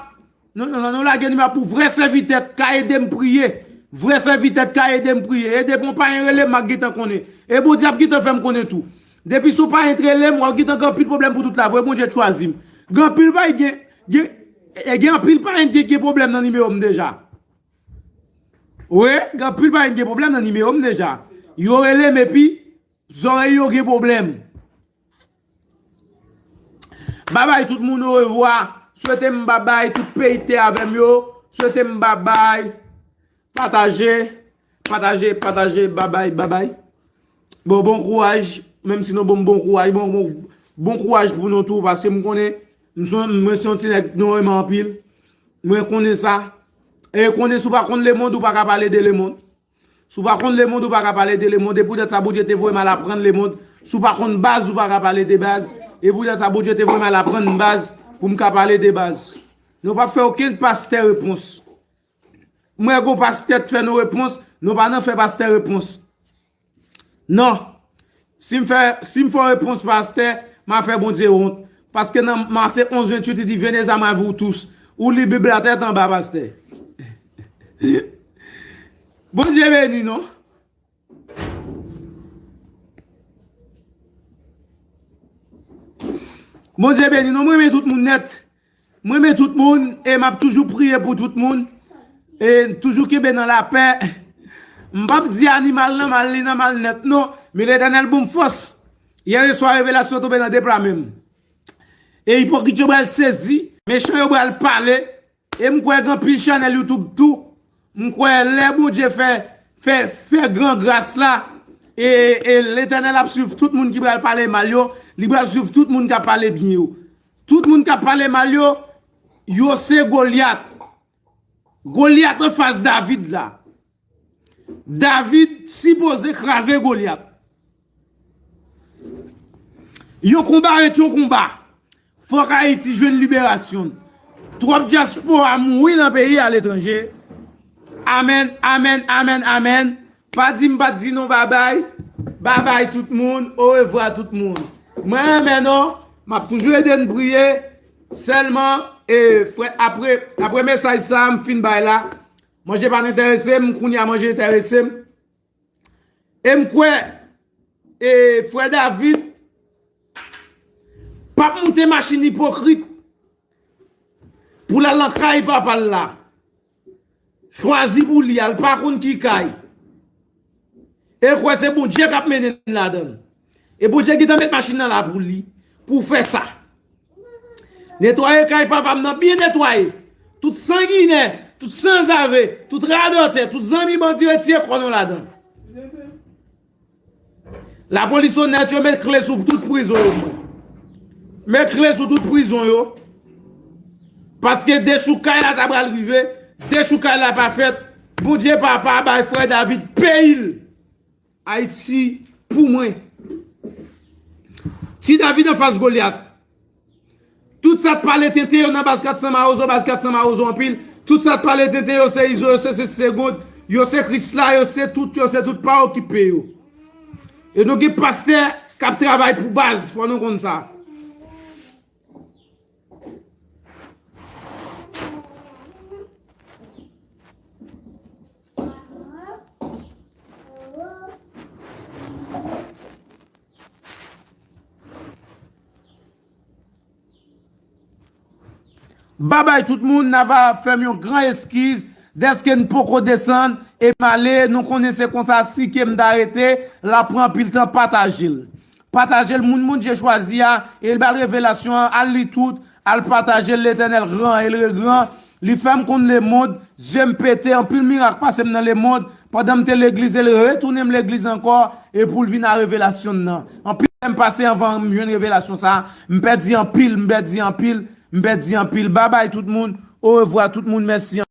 Non, non, non, nou lage nimewo a pou vrè sèvitè k ka ede m priye. Vrè sèvitè k ka ede m priye. Ede pou pa gen rele m, m ap gentan konnen. E Bondye ap gentan fè m konnen tou. Depi si w pa ret rele m, w ap gentan gen anpil pwoblèm pou tout lavi. Bondye chwazi m. Gen anpil pa gen, gen, e gen anpil pa gen, gen pwoblèm nan nimewo m deja. Wi, gen anpil pa gen, gen pwoblèm nan nimewo m deja. Yo rele m epi zòrèy yo gen pwoblèm. Babay tout moun, orevwa. Swete m babay, tout peyi te avè m yo. Swete m babay. Pataje, pataje, pataje, babay, babay. Bon, bon kouraj, menm si nou ban m bon kouraj, bon, bon, bon kouraj pou nou tou, paske m konnen, m se, mwen se yon ti nèg nou renmen anpil. Mwen konnen sa. E konnen si w pa konn lemonn, ou pa ka pale de lemonn. Si w pa konn lemonn, ou pa ka pale de lemonn. E poutèt sa, Bondye te voye m al aprann lemonn. Si w pa konn baz, ou pa ka pale de baz. E poutèt sa, Bondye te voye m al aprann baz pou m ka pale de baz. Nou p ap fè okenn pastè repons. Mwen gon pastè t fè nou repons, nou pa nan fè pastè repons. Non. Si m fè, si m fè yon repons pastè, m a fè Bondye wont. Paske nan Matye onz venntuit, li di, "Venez à moi, vous tous." Ou li Bib la tèt anba, pastè. Bondye beni nou. Bondye beni nou. Mwen renmen tout moun nèt. Mwen renmen tout moun e m ap toujou priye pou tout moun. E toujou kenbe nan lapè. M p ap di animal nan mal, li nan mal nèt non. Men Letènèl ban m fòs. Yè swa revelasyon tonbe nan de pla men m. E ipokrit yo pral sezi, mechan yo pral pale. E m kwè gen anpil chanèl YouTube tou. M kwè lè Bondye fè, fè, fè gran gras la, e, e Letènèl ap swiv tout moun ki pral pale mal yo, li pral swiv tout moun k ap pale byen yo. Tout moun k ap pale mal yo, yo se Golyat. Golyat anfas David la. David sipoze kraze Golyat. Yon konba ret yon konba. Fòk Ayiti jwenn liberasyon l. Twòp dyaspora mouri nan peyi aletranje. Amèn, amèn, amèn, amèn. Pa di m pa t di nou babay. Babay tout moun. Orevwa tout moun. Mwen renmen nou. M ap toujou ede n priye. Sèlman, e, frè, apre, apre mesaj sa a m fin bay la, manje pa t enterese m, kounye a manje enterese m. E m kwè, e, frè David p ap moute machin ipokrit pou l al nan kay papa l la. Chwazi pou li a, l pa konn ki kay. E kwè se Bondye k ap mennen l ladan l. E Bondye gentan met machin nan la pou li, pou fè sa. Netwaye kay papa m nan byen netwaye. Tout sanginè, tout sanzave, tout radòtè, tout zanmi bandi retire kò nou ladan. Lapolis onèt yo met kle sou tout prizon yo pou mwen. Met kle sou tout prizon yo. Paske dechoukay la ta pral rive, dechoukay la pa fèt. Bondye papa bay frè David peyi l. Ayiti pou mwen. Ti David anfas Golyat. Tout sa t pale tenten yo nan baz kat san Mawozo, baz kat san Mawozo anpil. Tout sa t pale tenten yo se Izo, yo se Seti Segonn, yo se Krisla, yo se tout, yo se tout, pa okipe yo. E nou gen pastè k ap travay pou baz, fò nou konn sa. Babay tout moun, n ava fè m yon gran eskiz dèske n poko desann e m ale. Nou konnen se konsa, si ke m ta rete, l ap pran anpil tan. Pataje l. Pataje l, moun Bondye chwazi a, e l ba l revelasyon an, al li tout, al pataje l. Letènèl gran, e l gran. Li fè m konn lemonn, zye m pete, anpil mirak pase m nan lemonn. Pandan m te legliz, e l retounen m legliz ankò, e pou l vin a revelasyon nan. Anpil tan m pase anvan m jwenn revelasyon sa a, m pèdi anpil, m pèdi anpil, m pèdi anpil. Babay tout moun, orevwa tout moun, mèsi.